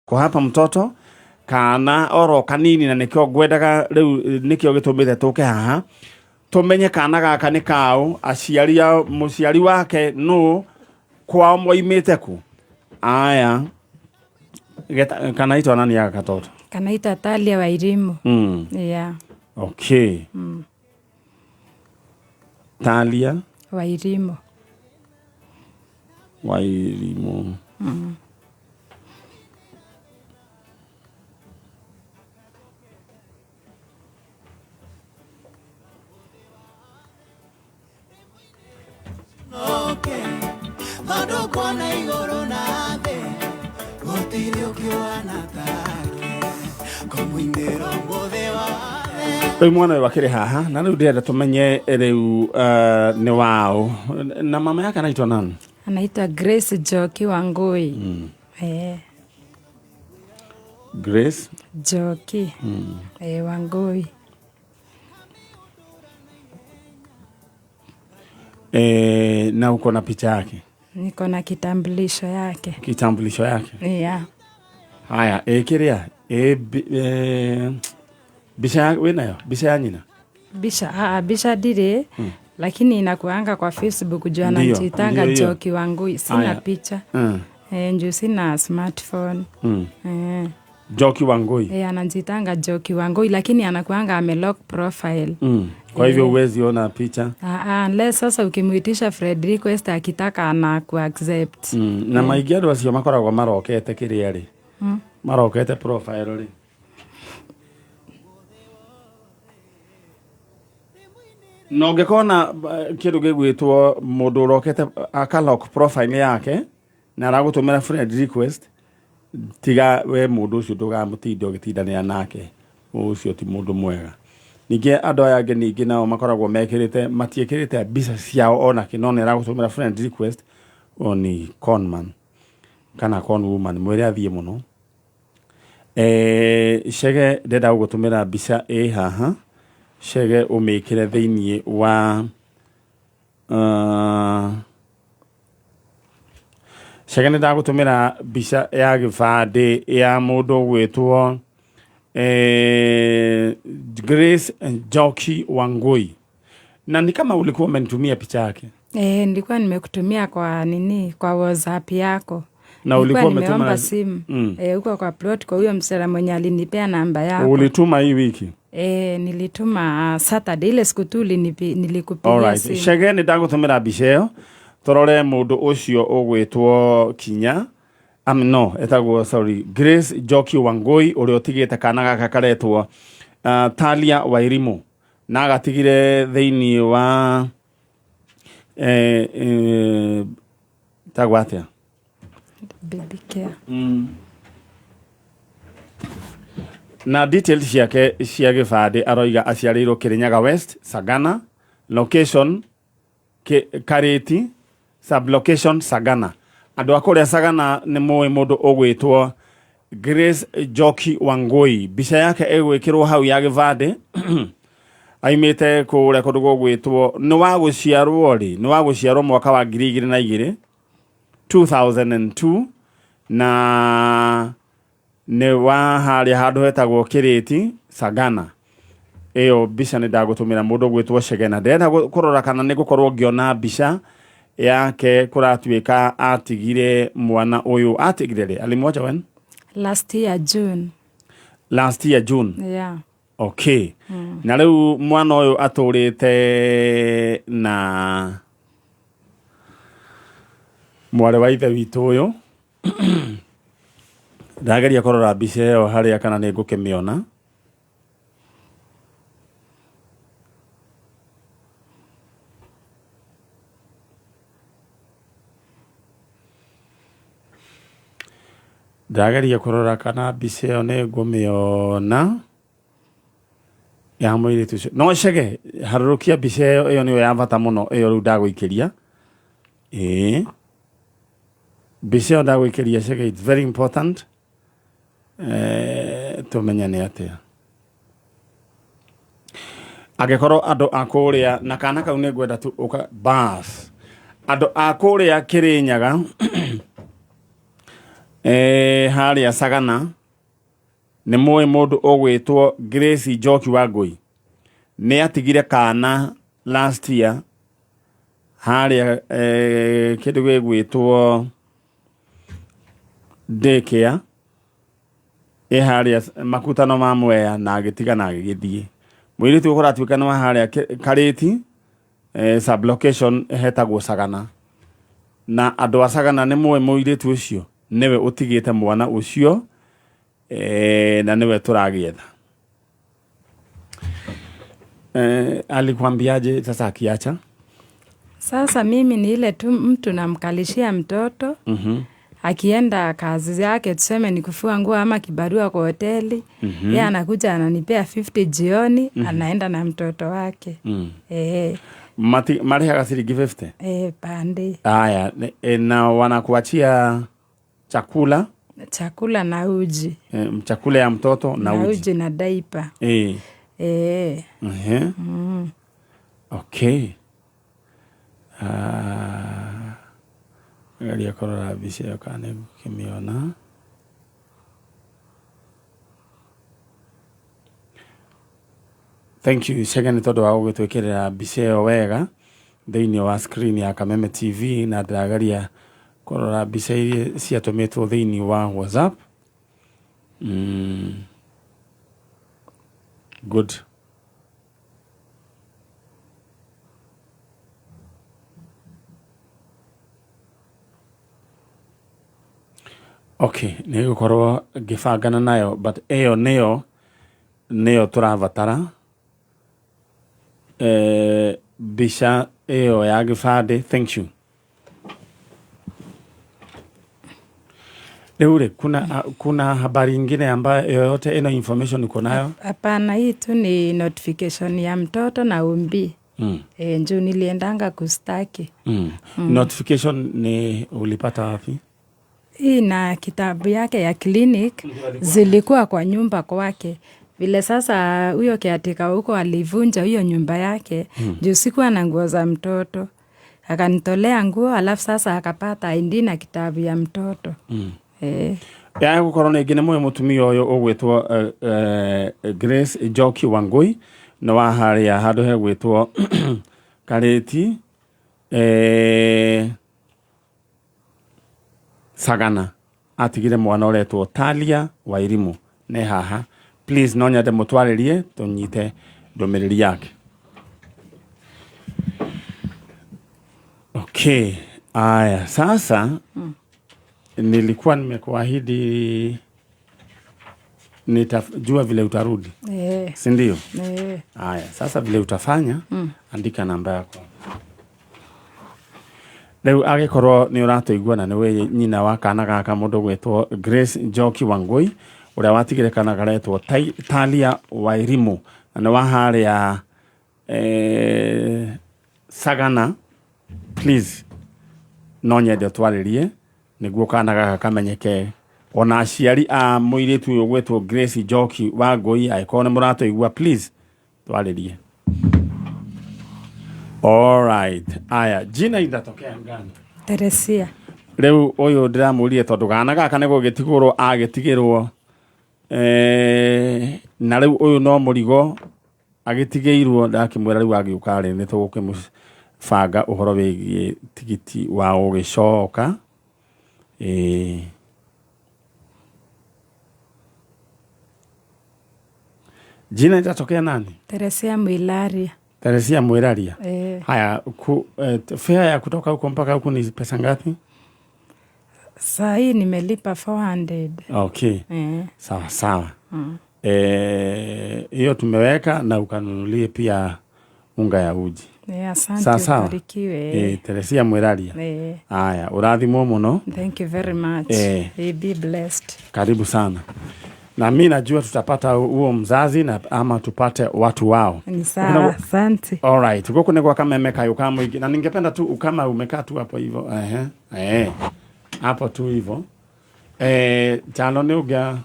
Ko hapa mtoto kana oro kanini na nikio ngwendaga riu nikio gitumite tuke haha tumenye kana gaka nĩ kaũ, aciari ao, mũciari wake nũ, kwao moimĩte kũ. Aya geta, kanaitwa nani aka katoto? Kanaitwa Talia Wairimu. Yeah. Okay. Talia Wairimu. Wairimu. Tondũ kuona igũrũ na thĩ gũtirĩ ũkĩwana take kũmũinĩra ũmũthĩ wothe. Rĩu mwana ũyũ akĩrĩ haha na rĩu ndĩrenda tũmenye rĩu nĩ waũ na mama yake anaitwa nani? Anaitwa Grace Njoki Wangui. Eh, Grace Njoki. Eh, Wangui. Na uko na picha yake? Niko na kitambulisho yake. Kitambulisho yake? Yeah. Haya, ĩkĩrĩa mbica ya wĩnayo, mbica ya nyina? Bisha, bisha ndirĩ, lakini inakuanga kwa Facebook juu Ndio, anajitanga ndio hiyo. Njoki Wangui. Sina Haya. picha. Eh, juu sina smartphone. Eh. Njoki Wangui. Eh, anajitanga Njoki Wangui lakini anakuanga amelock profile. Kwa hivyo huwezi ona picha. Unless sasa ukimuitisha friend request akitaka ana ku accept. Na maingĩ andũ acio makoragwo marokete kĩrĩa rĩ, marokete profile rĩ. Na ũngĩkona kĩndũ gĩgwĩtwo mũndũ ũrokete akalock profile yake na aragũtũmĩra friend request, tiga we mũndũ ũcio ndũgamũtinde ũgĩtindanĩra nake, ũcio ti mũndũ mwega. Ningĩ andũ aya angĩ ningĩ nao makoragwo mekĩrĩte, matiĩkĩrĩte mbica ciao onakĩ, no nĩ aragũtũmĩra friend request, ũyũ nĩ conman kana con woman, mwĩre athiĩ mũno. Chege ndĩrenda gũgũtũmĩra mbica ĩ haha, Chege ũmĩkĩre thĩiniĩ wa Chege nĩ ndagũtũmĩra mbica ya gĩbandĩ ya mũndũ ũgwĩtwo Grace Njoki Wangui, na ni kama ulikuwa umenitumia picha yake. Eh, nilikuwa nimekutumia kwa nini, kwa WhatsApp yako. Na Nilikuwa ulikuwa umetuma nimeomba na simu. Eh, huko kwa plot kwa huyo msichana mwenye alinipea namba yako. Ulituma hii wiki? Eh, nilituma Saturday ile siku tu nilikupigia Alright. simu. Chege nĩ ndagũtũmĩra mbica ĩyo tũrore mũndũ ũcio ũgwĩtwo Kinya. No, etagwo, sorry, Grace Njoki Wangui ũrĩa ũtigĩte kana gaka karetwo Talia Wairimu na agatigire thĩiniĩ wa tagwo atĩa? Baby care. Na details ciake cia gĩbandĩ aroiga aciarĩirwo Kirinyaga West, Sagana, location Karĩti, sublocation Sagana. Andũ a kũrĩa Sagana nĩ mũĩ mũndũ ũgwĩtwo Grace Njoki Wangui. Mbica yake ĩgwĩkĩrwo hau ya gĩbandĩ. Aimĩte kũrĩa kũndũ gũgwĩtwo, nĩ wa gũciarwo rĩ, nĩ wa gũciarwo mwaka wa 2002, 2002, na nĩ wa harĩa handũ hetagwo Kĩrĩti, Sagana. Ĩyo mbica nĩ ndagũtũmĩra mũndũ ũgwĩtwo Chege, na ndĩrenda kũrora kana nĩ ngũkorwo ngĩona mbica yake kũratuĩka atigire mwana ũyũ. Atigire rĩ? Alimwacha when? Last year June. Last year June. Yeah. Okay. Na rĩu mwana ũyũ atũrĩte na mwarĩ wa ithe witũ ũyũ. Ndageria kũrora mbica ĩyo harĩa kana nĩ ngũkĩmĩona. Ndageria kũrora kana mbica ĩyo nĩ ngũmĩona ya mũirĩtu ũcio. No Chege, harũrũkia mbica ĩyo, ĩyo nĩyo ya bata mũno, ĩyo rĩu ndagũikĩria. Ĩĩ. Mbica ĩyo ndagũikĩria Chege, it's very important. Tũmenye nĩ atĩa. Angĩkorwo andũ a kũrĩa, na kana kau nĩ ngwenda tu ũka bas. Andũ a kũrĩa Kĩrĩnyaga, Harĩa Sagana nĩ mũĩ mũndũ ũgwĩtwo Grace Njoki Wangũi nĩ atigire kana last year harĩa kĩndũ gĩgwĩtwo daycare ĩ harĩa makutano ma Mwea na agĩtiga na agĩgĩthiĩ. Mũirĩtu ũyũ kũratuĩka nĩ wa harĩa Karĩti, sublocation hetagwo Sagana. Na andũ a Sagana nĩ mũĩ mũirĩtu ũcio nĩwe ũtigĩte mwana ũcio, na nĩwe tũragĩetha. Alikwambiaje sasa akiacha? Sasa mimi ni ile tu mtu namkalishia mtoto. Akienda kazi yake, tuseme ni kufua nguo ama kibarua kwa hoteli, yeye anakuja ananipea 50 jioni, anaenda na mtoto wake. Marĩhaga ciringi 50? Pande. Aya, na wanakuachia chakula? Chakula na uji. Chakula ya mtoto na Na uji. uji na diaper. Okay. Geria kũrora mbica ĩyo kana nĩ ngũkĩmĩona. Thank you Chege nĩ tondũ wa gũgĩtwĩkĩrĩra mbica ĩyo wega thĩinĩ wa screen ya Kameme TV, na ndĩrageria kũrora mbica iria ciatũmĩtwo thĩinĩ wa WhatsApp. Good. Okay, nĩ gũkorwo ngĩbangana nayo, but ĩyo nĩyo tũrabatara. Mbica ĩyo ya gĩbandĩ. Thank you. Rĩu rĩ, kuna habari ingine ambayo yoyote ino information uko nayo? Hapana, hii tu ni notification ya mtoto na umbi. Njoo niliendanga kustaki. Notification ni ulipata wapi? Hii na kitabu yake ya clinic zilikuwa kwa nyumba kwake. Vile sasa huyo caretaker huko alivunja huyo nyumba yake, juu sikuwa na nguo za mtoto. Akanitolea nguo, alafu sasa akapata ID na kitabu ya mtoto. Ya gũkorwo rĩngĩ nĩ mũĩ mũtumia ũyũ ũgwĩtwo Grace Njoki Wangũi, nĩ wa harĩa handũ hegwĩtwo Karĩti, Sagana. Atigire mwana ũretwo Talia Wairimu. Nĩ haha. Please no nyende mũtwarĩrie tũnyite ndũmĩrĩri yake. Okay. Aya, sasa nilikuwa nimekuahidi nitajua vile utarudi. Si ndio? Aya, sasa vile utafanya, andika namba yako. Rĩu angĩkorwo nĩ ũratũigua na nĩwe nyina wa kana gaka mũndũ gwĩtwo Grace Njoki Wangũi, ũrĩa watigire kana karetwo Talia Wairimu, na nĩ wa harĩa Sagana, please no nyende ũtwarĩrie nĩguo kana gaka kamenyeke. Ona aciari a mũirĩtu ũyũ gwĩtwo Grace Njoki Wangũi, angĩkorwo nĩ mũratũigua, please twarĩrie. All right. Aya, jina inatokea ngani? Teresia. Rĩu ũyũ ndĩramũrie tondũ kana gaka nĩ gũgĩtigũrwo agĩtigĩrwo, na rĩu ũyũ no mũrigo agĩtigĩirwo, ndakĩmwĩra rĩu agĩũka rĩ nĩ tũgũkĩmũbanga ũhoro wĩgiĩ tigiti wa gũgĩcoka. Jina itatokea nani? Teresia Mwilaria. Teresia Mwilaria. Haya, fare ya kutoka huko mpaka huku ni pesa ngapi? Saa hii nimelipa 400. Okay. Sawa sawa. Hiyo tumeweka na ukanunulie pia unga ya uji. Asante, Sawa sawa. ubarikiwe. Teresia Mwilaria. Haya, urathimwo muno. Thank you very much. Be blessed. Karibu sana. Na mi najua tutapata huo mzazi na ama tupate watu wao. Ni sawa, asante. All right. Guku ni gwa Kameme kayo ka muingi. Na ningependa tu kama umekaa tu hapo hivyo. Hapo tu hivyo. Chalo ni uga.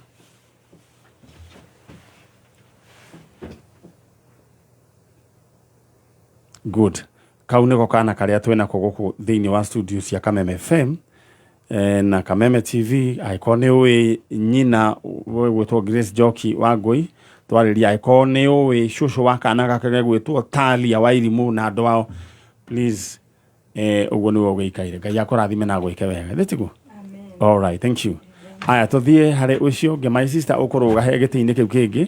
Good. Kau niko kana karia twina ko guku thiini wa studio cia Kameme FM. Na Kameme TV, angĩkorwo nĩ ũĩ nyina gwĩtwo Grace Njoki wa Ngũi, twarĩria. Angĩkorwo nĩ ũĩ cũcũ wa kana gake gegwĩtwo Talia wa Irimũ na andũ ao, please. Ũguo nĩguo gũikaire. Ngai akũrathime na agwĩke wega, thĩ tiguo? All right, thank you. Aya, tũthiĩ harĩ ũcio ũngĩ. My sister, ũkũrũga he gĩtĩ-inĩ kĩu kĩngĩ,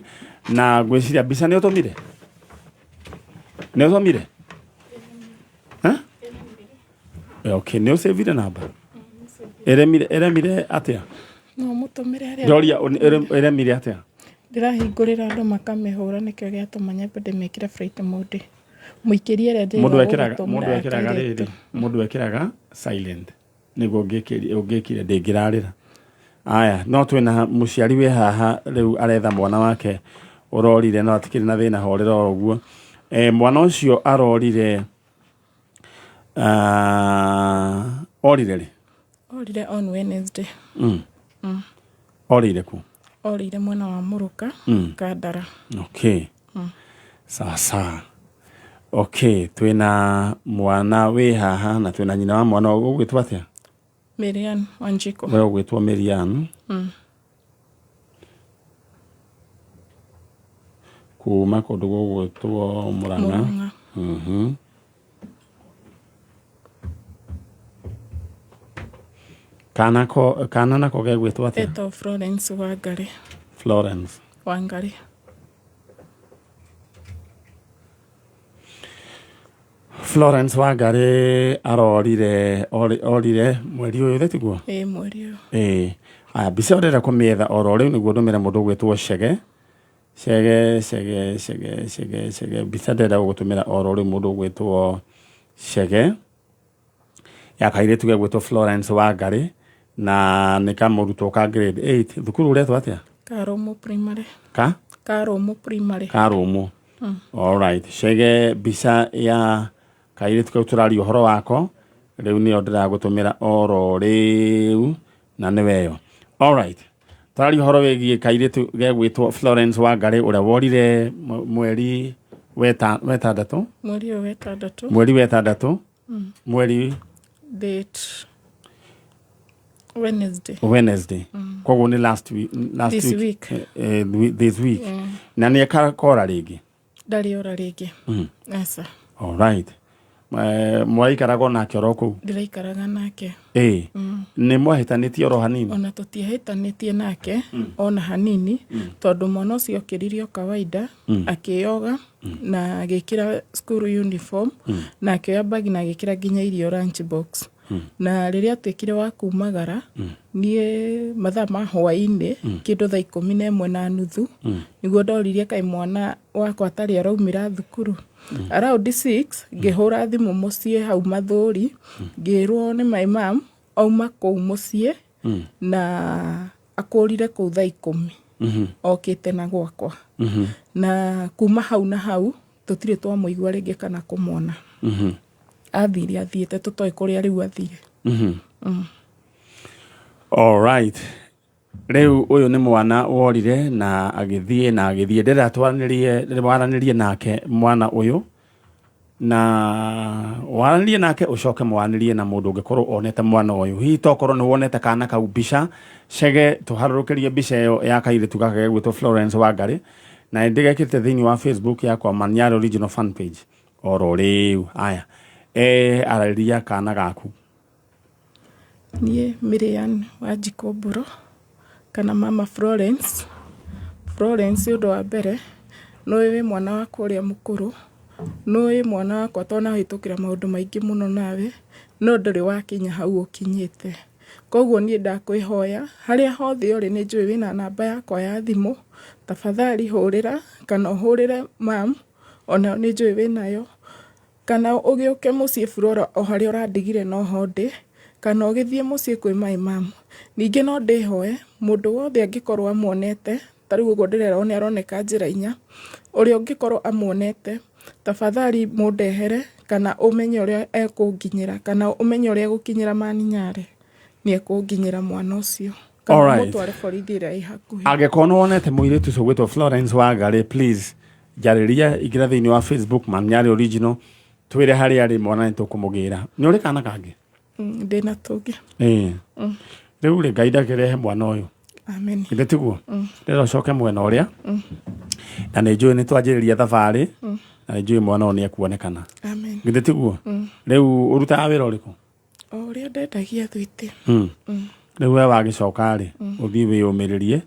na ngwĩciria mbica nĩ ũtũmire, nĩ ũtũmire. Eh? Okay, nĩ ũcĩvire namba ĩremire, ĩremire atĩa? No mũtũmĩre arĩa. Ndoria, ĩremire atĩa? Ndĩrahingũrĩra andũ makamĩhũra, nĩkĩo gĩatũma nyambe ndĩmĩkĩre flight mode. Mũikĩrie ĩrĩa Mũndũ njĩrĩga ekĩraga gũgũtũmĩra mũndũ ya ekĩraga kairĩtu. rĩrĩ, mũndũ ekĩraga silent nĩguo ũngĩkire ndĩngĩrarĩra. Aya, no twĩna mũciari wĩ haha rĩu aretha mwana wake ũrorire, no atikĩrĩ na thĩna, horera o ũguo. Mwana ũcio arorire, orire rĩ? Orire on Wednesday. Orire ku? Orire mwena wa Mũrũka, Kandara. Okay, sawa sawa. Okay, twĩna mwana wĩ haha na twĩna nyina wa mwana. Ũgwĩtwo atĩa? Miriam Wanjiko. We ũgwĩtwo Miriam kuma kũndũ gũgwĩtwo Mũrang'a. Mũrang'a. Kana ko kana nako gegwĩtwo atĩa? Etwo Florence Wangari. Florence Wangari. Florence Wangari arorire, orire mweri ũyũ, thĩ tiguo? Ĩ, mweri ũyũ. Ĩĩ. Aya, mbica ĩyo ndĩrenda kũmĩetha oro rĩu nĩguo ndũmĩre mũndũ ũgwĩtwo Chege. Chege, Chege, Chege, Chege, Chege. Mbica ndĩrenda gũgũtũmĩra oro rĩu, mũndũ ũgwĩtwo Chege, ya kairĩtu gegwĩtwo Florence Wangari, na nĩ kamũrutwo ka grade 8 thukuru. Ũretwo atĩa? Karumu Primary. Ka? Karumu Primary. Karumu. Alright, Chege, mbica ya kairĩtu kau tũraria ũhoro wako rĩu nĩyo ndĩragũtũmĩra oro rĩu, na nĩwe ĩyo. Alright, tũraria ũhoro wĩgiĩ kairĩtu gegwĩtwo Florence Wangari ũrĩa worire mweri wetandatũ. Mweri ũyũ wetandatũ. Mweri wetandatũ, mweri Date Wednesday. Wednesday, koguo nĩ last week, last This week, week. This week, na nĩ ekakora rĩngĩ? Ndarĩ ora rĩngĩ. Aca. Alright. Mwaikaraga nake oro kũu? Ndĩraikaraga nake. Ĩĩ, nĩ mwahĩtanĩtie oro hanini? Ona tũtiahĩtanĩtie nake ona hanini, tondũ mwana ũcio okĩririe o kawaida, akĩyoga na agĩkĩra school uniform na akĩoya bagi na agĩkĩra nginya irio lunch box. Na rĩrĩa atuĩkire wa kumagara, niĩ mathaa ma hwaĩ-inĩ, kĩndũ thaa 11:30, nĩguo ndoririe kaĩ mwana wakwa atarĩ araumĩra thukuru. Around 6 ngĩhũra thimũ mũciĩ hau Mathũri, ngĩrwo nĩ my mom auma kũu mũciĩ na akũrire kũu thaa 10, okĩte na gwakwa. Na kuma hau na hau tũtirĩ twamũigua rĩngĩ kana kũmwona. Athire athiĩte, tũtoĩ kũrĩa rĩu athire. Alright, rĩu ũyũ nĩ mwana worire na agĩthiĩ na agĩthiĩ. Ndĩrenda twaranĩrie, waranĩrie nake mwana ũyũ, na waranĩrie nake, ũcoke mwaranĩrie na mũndũ ũngĩkorwo onete mwana ũyũ. Hihi tokorwo nĩ wonete kana kau mbica. Cege, tũharũrũkĩrie mbica ĩyo ya kairĩtu gaka gegwĩtwo Florence Wangari, na nĩndĩgekĩrĩte thĩinĩ wa Facebook yakwa, Manyara Original fan page, oro rĩu. Aya, arĩria kana gaku. Niĩ Miriam Wanjikũ Mbũrũ kana mama Florence. Florence, ũndũ wa mbere, nĩũĩ wĩ mwana wakwa ũrĩa mũkũrũ, nĩũĩ mwana wakwa twanahĩtũkĩra maũndũ maingĩ mũno nawe, no ndũrĩ wakinya hau ũkinyĩte. Koguo niĩ ndakwĩhoya, harĩa hothe ũrĩ, nĩ njũĩ wĩna namba yakwa ya thimũ, tafadhali hũrĩra kana ũhũrĩre mam, onayo nĩ njũĩ wĩnayo, kana ũgĩũke mũciĩ Flora, o harĩa ũrandigire noho ndĩ, kana ũgĩthiĩ mũciĩ kwĩ my mum. Ningĩ no ndĩhoe mũndũ wothe angĩkorwo amuonete, ta rĩu ũguo ndĩrerwo nĩ aroneka njĩra inya, ũrĩa ũngĩkorwo amuonete, tafadhali mũndehere kana ũmenye ũrĩa ekũnginyĩra, kana ũmenye ũrĩa egũkinyĩra Maninyare, nĩ ekũnginyĩra mwana ũcio, kana ũmũtware borithi ĩrĩa ĩ hakuhĩ. Angĩkorwo nĩ wonete mũirĩtu ũcio gwĩtwo Florence Wangari, please njarĩria, ingĩra thĩinĩ wa Facebook, Manyarĩ Original, twĩre harĩa arĩ mwana, nĩ tũkũmũgĩra. Nĩ ũrĩ kana kangĩ? Ndĩna tũngĩ. Ĩĩ. Rĩu rĩ, Ngai ndakĩrehe mwana ũyũ. Amen. Githĩ tiguo? Ndĩrenda ũcoke mwena ũrĩa. Na nĩ njũĩ nĩ twanjĩrĩria thabarĩ. Na nĩ njũĩ mwana ũyũ nĩ ekuonekana. Amen. Githĩ tiguo? Rĩu ũrutaga wĩra ũrĩkũ? O ũrĩa ndendagia thwiti. Rĩu we wagĩcoka rĩ, ũthiĩ wĩyũmĩrĩrie,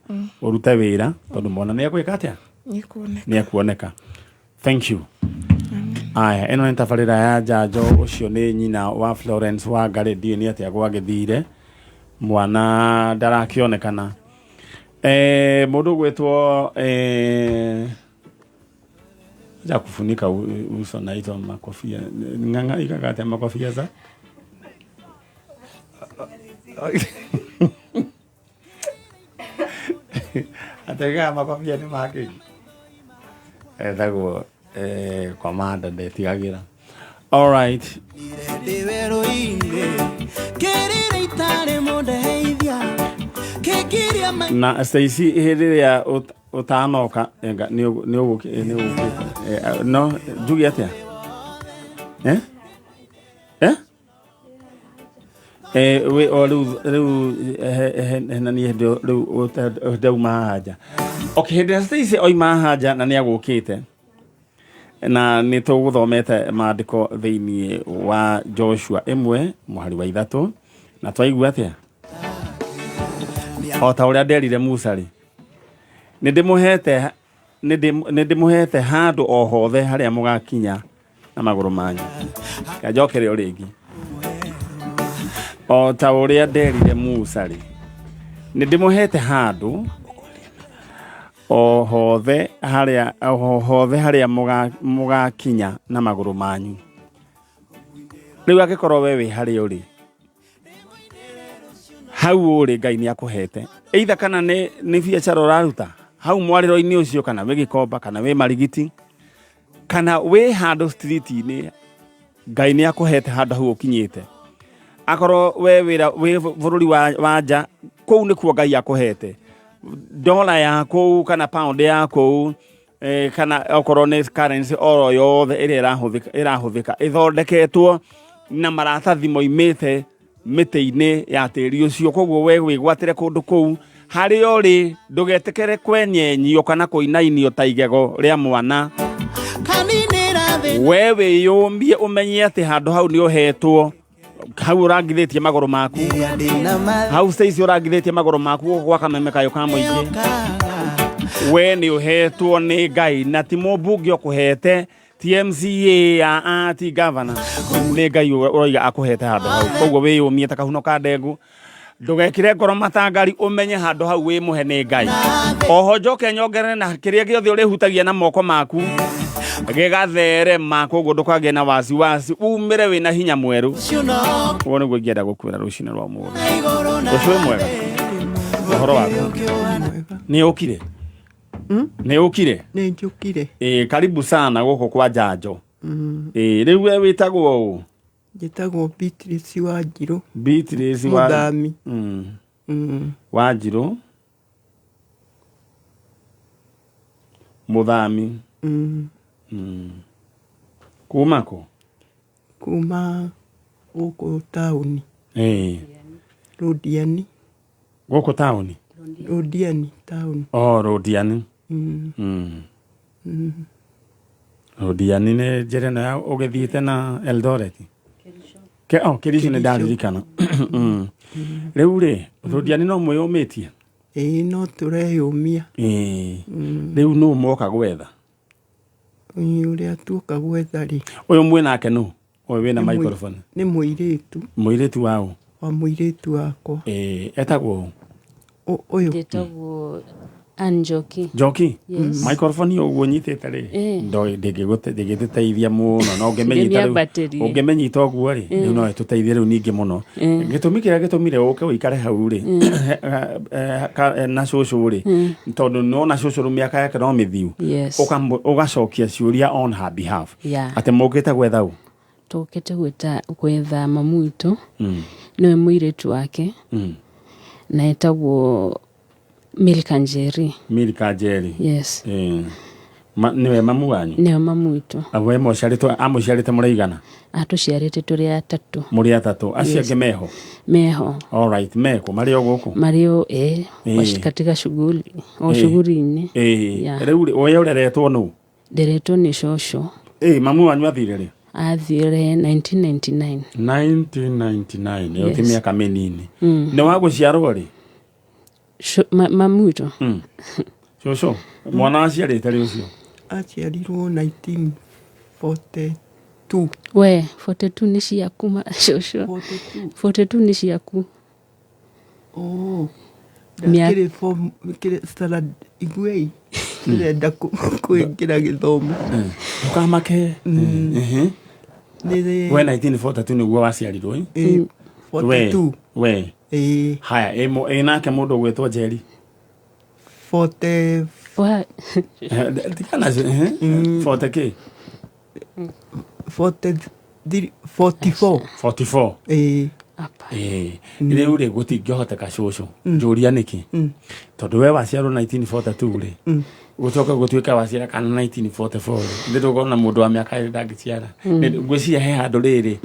ũrute wĩra, tondũ mwana nĩ egwĩka atĩa? Nĩkuoneka. Nĩ ekuoneka. Thank you. Aya, ĩno nĩ tabarĩra ya njanjo. Ũcio nĩ nyina wa Florence Wangari. Ndiũĩ nĩ atĩa gwagĩthire, mwana ndarakĩonekana. Mũndũ ũgwĩtwo ja kufunika uso na hizo makofia ng'ang'a igaga atĩa makofia za ategaga makobia nĩ makĩ etagwo komanda ndetigagĩra. Alright. Ndĩ werũ-inĩ kĩrĩra itarĩ mũndeithia kĩngiria. Na Stacy, hĩndĩ ĩrĩa ũtanoka enga, nĩ ũgũkĩte. No njuge atĩa? Eh? Eh? Wĩ o rĩu rĩu hena niĩ hĩndĩ rĩu ndauma haha nja. Okay, hĩndĩ ĩrĩa Stacy oima haha nja na nĩ agũkĩte na nĩ tũgũthomete maandĩko thĩinĩ wa Joshua 1:3 na twaigua atĩa? O ta ũrĩa nderire Musa rĩ, nĩ ndĩmũhete handũ o hothe harĩa mũgakinya na magũrũ manyu. Kanjokere o rĩngĩ. O ta ũrĩa nderire Musa rĩ, nĩ ndĩmũhete handũ o hothe harĩa o hothe harĩa mũgakinya na magũrũ manyu. Rĩu angĩkorwo we wĩ harĩa ũrĩ, hau ũrĩ Ngai nĩ akũhete, either kana nĩ biacara ũraruta hau mwarĩro-inĩ ũcio, kana wĩ Gĩkomba, kana wĩ Marigiti, kana wĩ handũ street-inĩ, Ngai nĩ akũhete handũ hau ũkinyĩte. Akorwo we wĩra wĩ bũrũri wa nja, kũu nĩkuo Ngai akũhete. Dola ya kũu kana pound ya kũu, kana okorwo nĩ currency oro yothe ĩrĩa ĩrahũthĩka ĩthondeketwo na maratathi moimĩte mĩtĩ-inĩ ya tĩri ũcio. Koguo we wĩgwatĩre kũndũ kũu harĩa ũrĩ, ndũgetĩkĩre kwenyenyio kana kũinainio ta igego rĩa mwana. We wĩyũmbie ũmenye atĩ handũ hau nĩ ũhetwo, hau ũrangithĩtie magũrũ maku, hau Stacy ũrangithĩtie magũrũ maku gũkũ gwa Kameme kayũ ka mũingĩ, we nĩ ũhetwo nĩ Ngai, na ti mũmbunge ũkũhete, ti MCA ya a ti governor, nĩ Ngai ũroiga akũhete handũ hau. Koguo wĩyũmie ta kahuno ka ndengũ, ndũgekĩre ngoro matangari, ũmenye handũ hau wĩ mũhe nĩ Ngai. Oho njoke nyongerere na kĩrĩa gĩothe ũrĩhutagia na moko maku gĩgatherema, koguo ndũkagĩe na wasiwasi, umĩre wĩna hinya mwerũ. Ũguo nĩguo ingĩenda gũkwĩra rũcinĩ rwa ũmũthĩ. Rũciũ wĩ mwega, ũhoro waku nĩ ũkire? Nĩ ũkire? Nĩ njũkire. Ĩĩ, karibu sana gũkũ kwa njanjo. Ĩĩ, rĩu we wĩtagwo ũ? Njĩtagwo Beatrice Wanjirũ. Beatrice wa Mũthami. Wanjirũ Mũthami. Kuma kũ? Kuma gũkũ taũni. Ĩĩ. Rũndiani. Gũkũ taũni? Rũndiani taũni. Oh, Rũndiani. Rũndiani nĩ njĩra ĩno ya ũgĩthiĩte na Eldoret. Oh, Kericho nĩ ndaririkana. Rĩu rĩ, Rũndiani no mwĩyũmĩtie? Ĩĩ, no tũreyũmia. Ĩĩ. Rĩu nũ moka gwetha? Ĩĩ, ũrĩa tuoka gwetha rĩ. Ũyũ mwĩ nake nũ? Ũyũ wĩna microphone. Nĩ mũirĩtu. Mũirĩtu wa ũ? Wa mũirĩtu wakwa. Ĩĩ, etagwo ũ? Ũyũ. Njĩtagwo Ann Njoki. Njoki? Yes. Microphone ũguo nyitĩte rĩ, ndĩngĩgũteithia mũno, no ũngĩmĩnyita rĩu, Ndĩmĩambatĩrie. ũngĩmĩnyita ũguo rĩ, rĩu no ĩtũteithie rĩu ningĩ mũno. Gĩtũmi kĩrĩa gĩtũmire ũke ũikare hau rĩ, na cũcũ rĩ, tondũ nĩwona cũcũ rĩu mĩaka yake no mĩthiu. Yes. Ũgacokia ciũria on her behalf. Yeah. Atĩ mũkĩte gwetha ũ? Tũkĩte gwetha mamu witũ. Nĩwe mũirĩtu wake. Na etagwo Milka Njeri. Milka Njeri. Yes. Nĩwe mamu wanyu? Nĩwe mamu witũ. We mũciarĩtwo, amũciarĩte mũraigana? Atũciarĩte tũrĩ atatũ. Mũrĩ atatũ. Acio Yes. angĩ meho? Meho. Alright, mekũ? Marĩ o gũkũ? Marĩ o ĩ katika shughuli o shughuli-inĩ. Yeah. Rĩu rĩ, we ũreretwo nũ? Nderetwo nĩ cũcũ. Mamu wanyu athire rĩ? Athire 1999. 1999, ĩyo ti Yes. mĩaka mĩnini. Nĩ wa gũciarwo rĩ? Mamu witũ. Cũcũ, mwana aciarĩte rĩ ũcio? Aciarirwo 1942. We 42 nĩ ciaku cũcũ. 42. 42 nĩ ciaku. Oh. Ndakĩrĩ form kĩrĩ standard iguei ndĩrenda kũingĩra gĩthomo. Ndũkamake. Nĩ We 1942 nĩguo waciarirwo ĩ? 42. We. Ĩĩ. Haya, ĩ nake mũndũ ũgwĩtwo Njeri? 40. Wa Tigana 40 kĩ? 43, 44. 44. Ĩĩ. Apa. Rĩu rĩ gũtingĩhoteka cũcũ. Njũria nĩkĩ? Tondũ we waciarwo 1942 rĩ, gũcoka gũtuĩka waciara kana 1944 rĩ, nĩ tũkorwo na mũndũ wa mĩaka ĩrĩ ndangĩciara. Ngwĩciria he handũ rĩrĩ,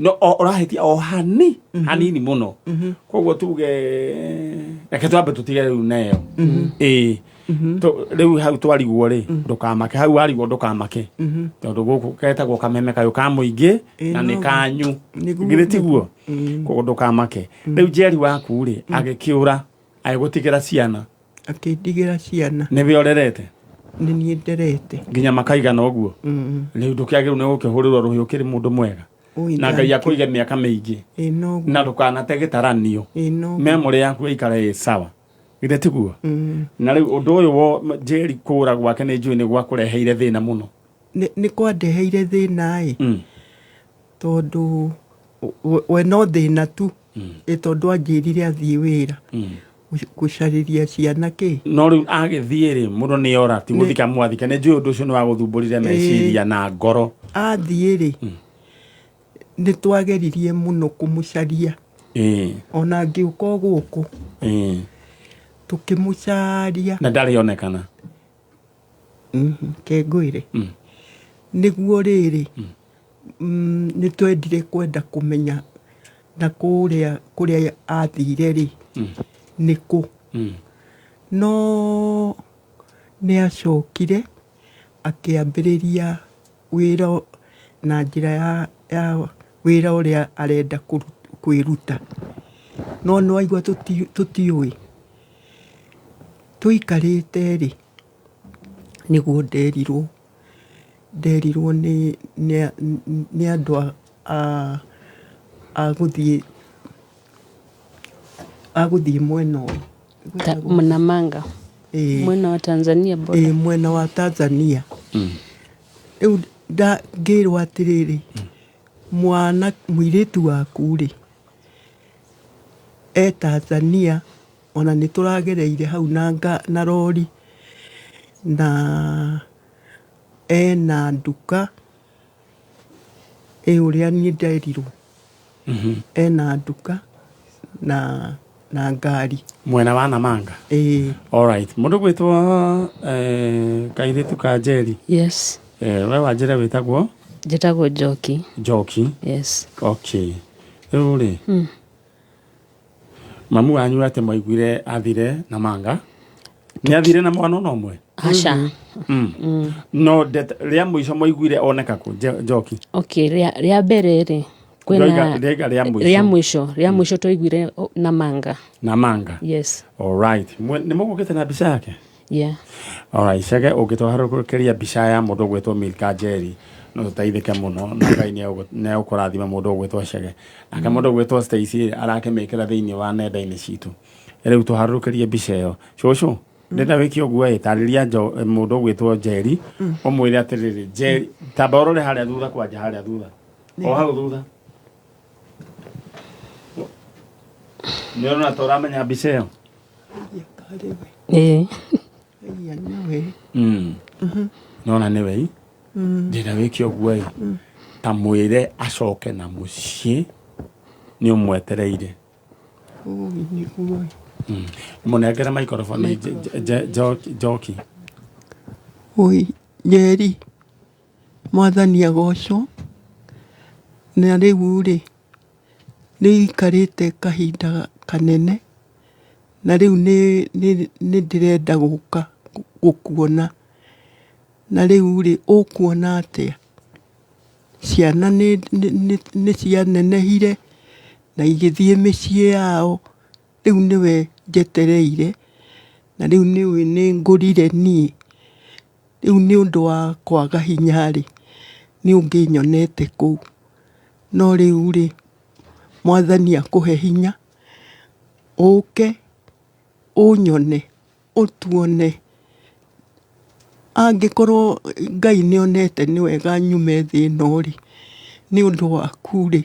no ũrahĩtia o hanini mũno. Koguo tuge reke twambe tũtige rĩu nayo. Rĩu hau twarigwo rĩ, ndũkamake, hau warigwo ndũkamake. Tondũ gũkũ getagwo kameme kayũ ka mũingĩ na nĩ kanyu. Githĩ tiguo? Koguo ndũkamake. Rĩu Njeri waku rĩ, agĩkĩũra, agĩgũtigĩra ciana. Akĩndigĩra ciana. Nĩwe ũrerete? Nĩ niĩ nderete. Nginya makaigana ũguo? Rĩu ndũkĩagĩrĩirwo nĩ gũkĩhũrĩrwo rũhĩ ũkĩrĩ mũndũ mwega. Na Ngai akũige mĩaka mĩingĩ. Na ndũkanate gĩtaranio. Memory yaku ĩikare ĩ sawa. Githĩ tiguo? Na rĩu ũndũ ũyũ wa Njeri kũra gwake nĩ njũĩ nĩ gwakũreheire thĩna mũno. Nĩ kwandeheire thĩna ĩ. Tondũ we no thĩna tu. Ĩ tondũ anjĩrire athiĩ wĩra. Gũcarĩria ciana kĩ. No rĩu agĩthiĩ rĩ, mũndũ nĩ ora, ti gũthika mwathika. Nĩ njũĩ ũndũ ũcio nĩ wagũthumbũrire meciria na ngoro. Athiĩ rĩ, nĩ twageririe mũno kũmũcaria. Ona ngĩũka o gũkũ. Tũkĩmũcaria. Na ndarĩ onekana. Ke ngwĩre. Nĩguo rĩrĩ, nĩ twendire kwenda kũmenya na kũrĩa kũrĩa athire rĩ, nĩ kũ. No nĩ acokire akĩambĩrĩria wĩra na njĩra ya wĩra ũrĩa arenda kwĩruta. No nĩ waigua tũtiũĩ. Tũikarĩte rĩ, nĩguo nderirwo nĩ andũ a gũthiĩ mwena ũyũ. Namanga. Mwena wa Tanzania border. Mwena wa Tanzania. Rĩu ngĩrwo atĩrĩrĩ, mwana mũirĩtu waku rĩ, e Tanzania, ona nĩ tũragereire hau na rori, na ena nduka, ĩ ũrĩa niĩ nderirwo. Ena nduka na ngari. Mwena wa Namanga? Ĩĩ. Alright. Mũndũ gwĩtwo kairĩtu ka Njeri. Yes. We wanjĩre wĩtagwo? Njĩtagwo Njoki. Njoki? Yes. Okay. Rĩu rĩ, mamu wanyu atĩ mwaiguire athire Namanga? Nĩ athire na mwana ona ũmwe? Aca. No rĩa mũico mwaiguire oneka kũ, Njoki? Okay, rĩa mbere rĩ, kwĩna Ndaiga rĩa mũico. Rĩa mũico twaiguire Namanga. Namanga. Yes. Alright. Nĩ mũgũkĩte na mbica yake? Yeah. Alright, Chege ũngĩtũharũrũkĩria mbica ya mũndũ ũgwĩtwo Milka Njeri no tũteithĩke mũno na Ngai nĩ egũkũrathima mũndũ ũgwĩtwo Chege. Nake mũndũ ũgwĩtwo Stacy arakĩmĩkĩra thĩinĩ wa nenda-inĩ citũ. Rĩu tũharũrũkĩrie mbica ĩyo. Cũcũ, ndĩrenda wĩke ũguo ĩ, tarĩria mũndũ ũgwĩtwo Njeri, ũmwĩre atĩrĩrĩ, Njeri, tamba ũrore harĩa thutha kwanja harĩa thutha. O hau thutha. Nĩ ũrona ta ũramenya mbica ĩyo? Ĩĩ. Nona nĩwe ĩ? Ndĩrenda wĩke ũguo ĩ, ta mwĩre acoke na mũciĩ nĩ ũmwetereire. Mũnengere microphone Njoki. Ũi Njeri, Mwathani agocwo, na rĩu rĩ, nĩ ikarĩte kahinda kanene, na rĩu nĩ ndĩrenda gũka gũkuona, na rĩu rĩ, ũkuona atĩa? Ciana nĩ cianenehire na igĩthiĩ mĩciĩ yao, rĩu nĩwe njetereire, na rĩu nĩũĩ nĩ ngũrire niĩ. Rĩu nĩ ũndũ wa kwaga hinya rĩ, nĩ ũngĩnyonete kũu. No rĩu rĩ, Mwathani akũhe hinya, ũke ũnyone, ũtuone. Angĩkorwo Ngai nĩ onete nĩ wega nyume thĩ ĩno rĩ, nĩ ũndũ waku rĩ,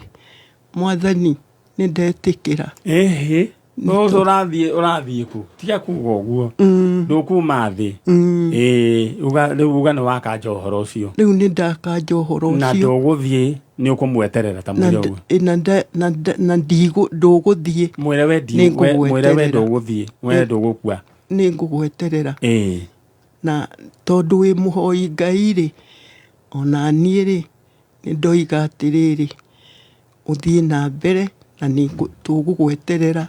Mwathani nĩ ndetĩkĩra. Ĩhĩ, ũcio ũrathiĩ ũrathiĩ kũ tiga kuga ũguo ndũkuma thĩ. Ĩĩ, uga rĩu uga nĩ wakanja ũhoro ũcio. Rĩu nĩ ndakanja ũhoro na ũcio. Ndũgũthiĩ, nĩ ũkũmweterera ta na mwĩre ũguo. Na nda- na nda- na ndũgũthiĩ. Mwĩre we Nĩ mwĩre we ngũgweterera. ndũgũthiĩ, we ndũgũkua. Nĩ ngũgweterera. Na tondũ wĩ mũhoi Ngai rĩ, ona niĩ rĩ, nĩ ndoiga atĩrĩrĩ, ũthiĩ na mbere na nĩ tũgũgweterera.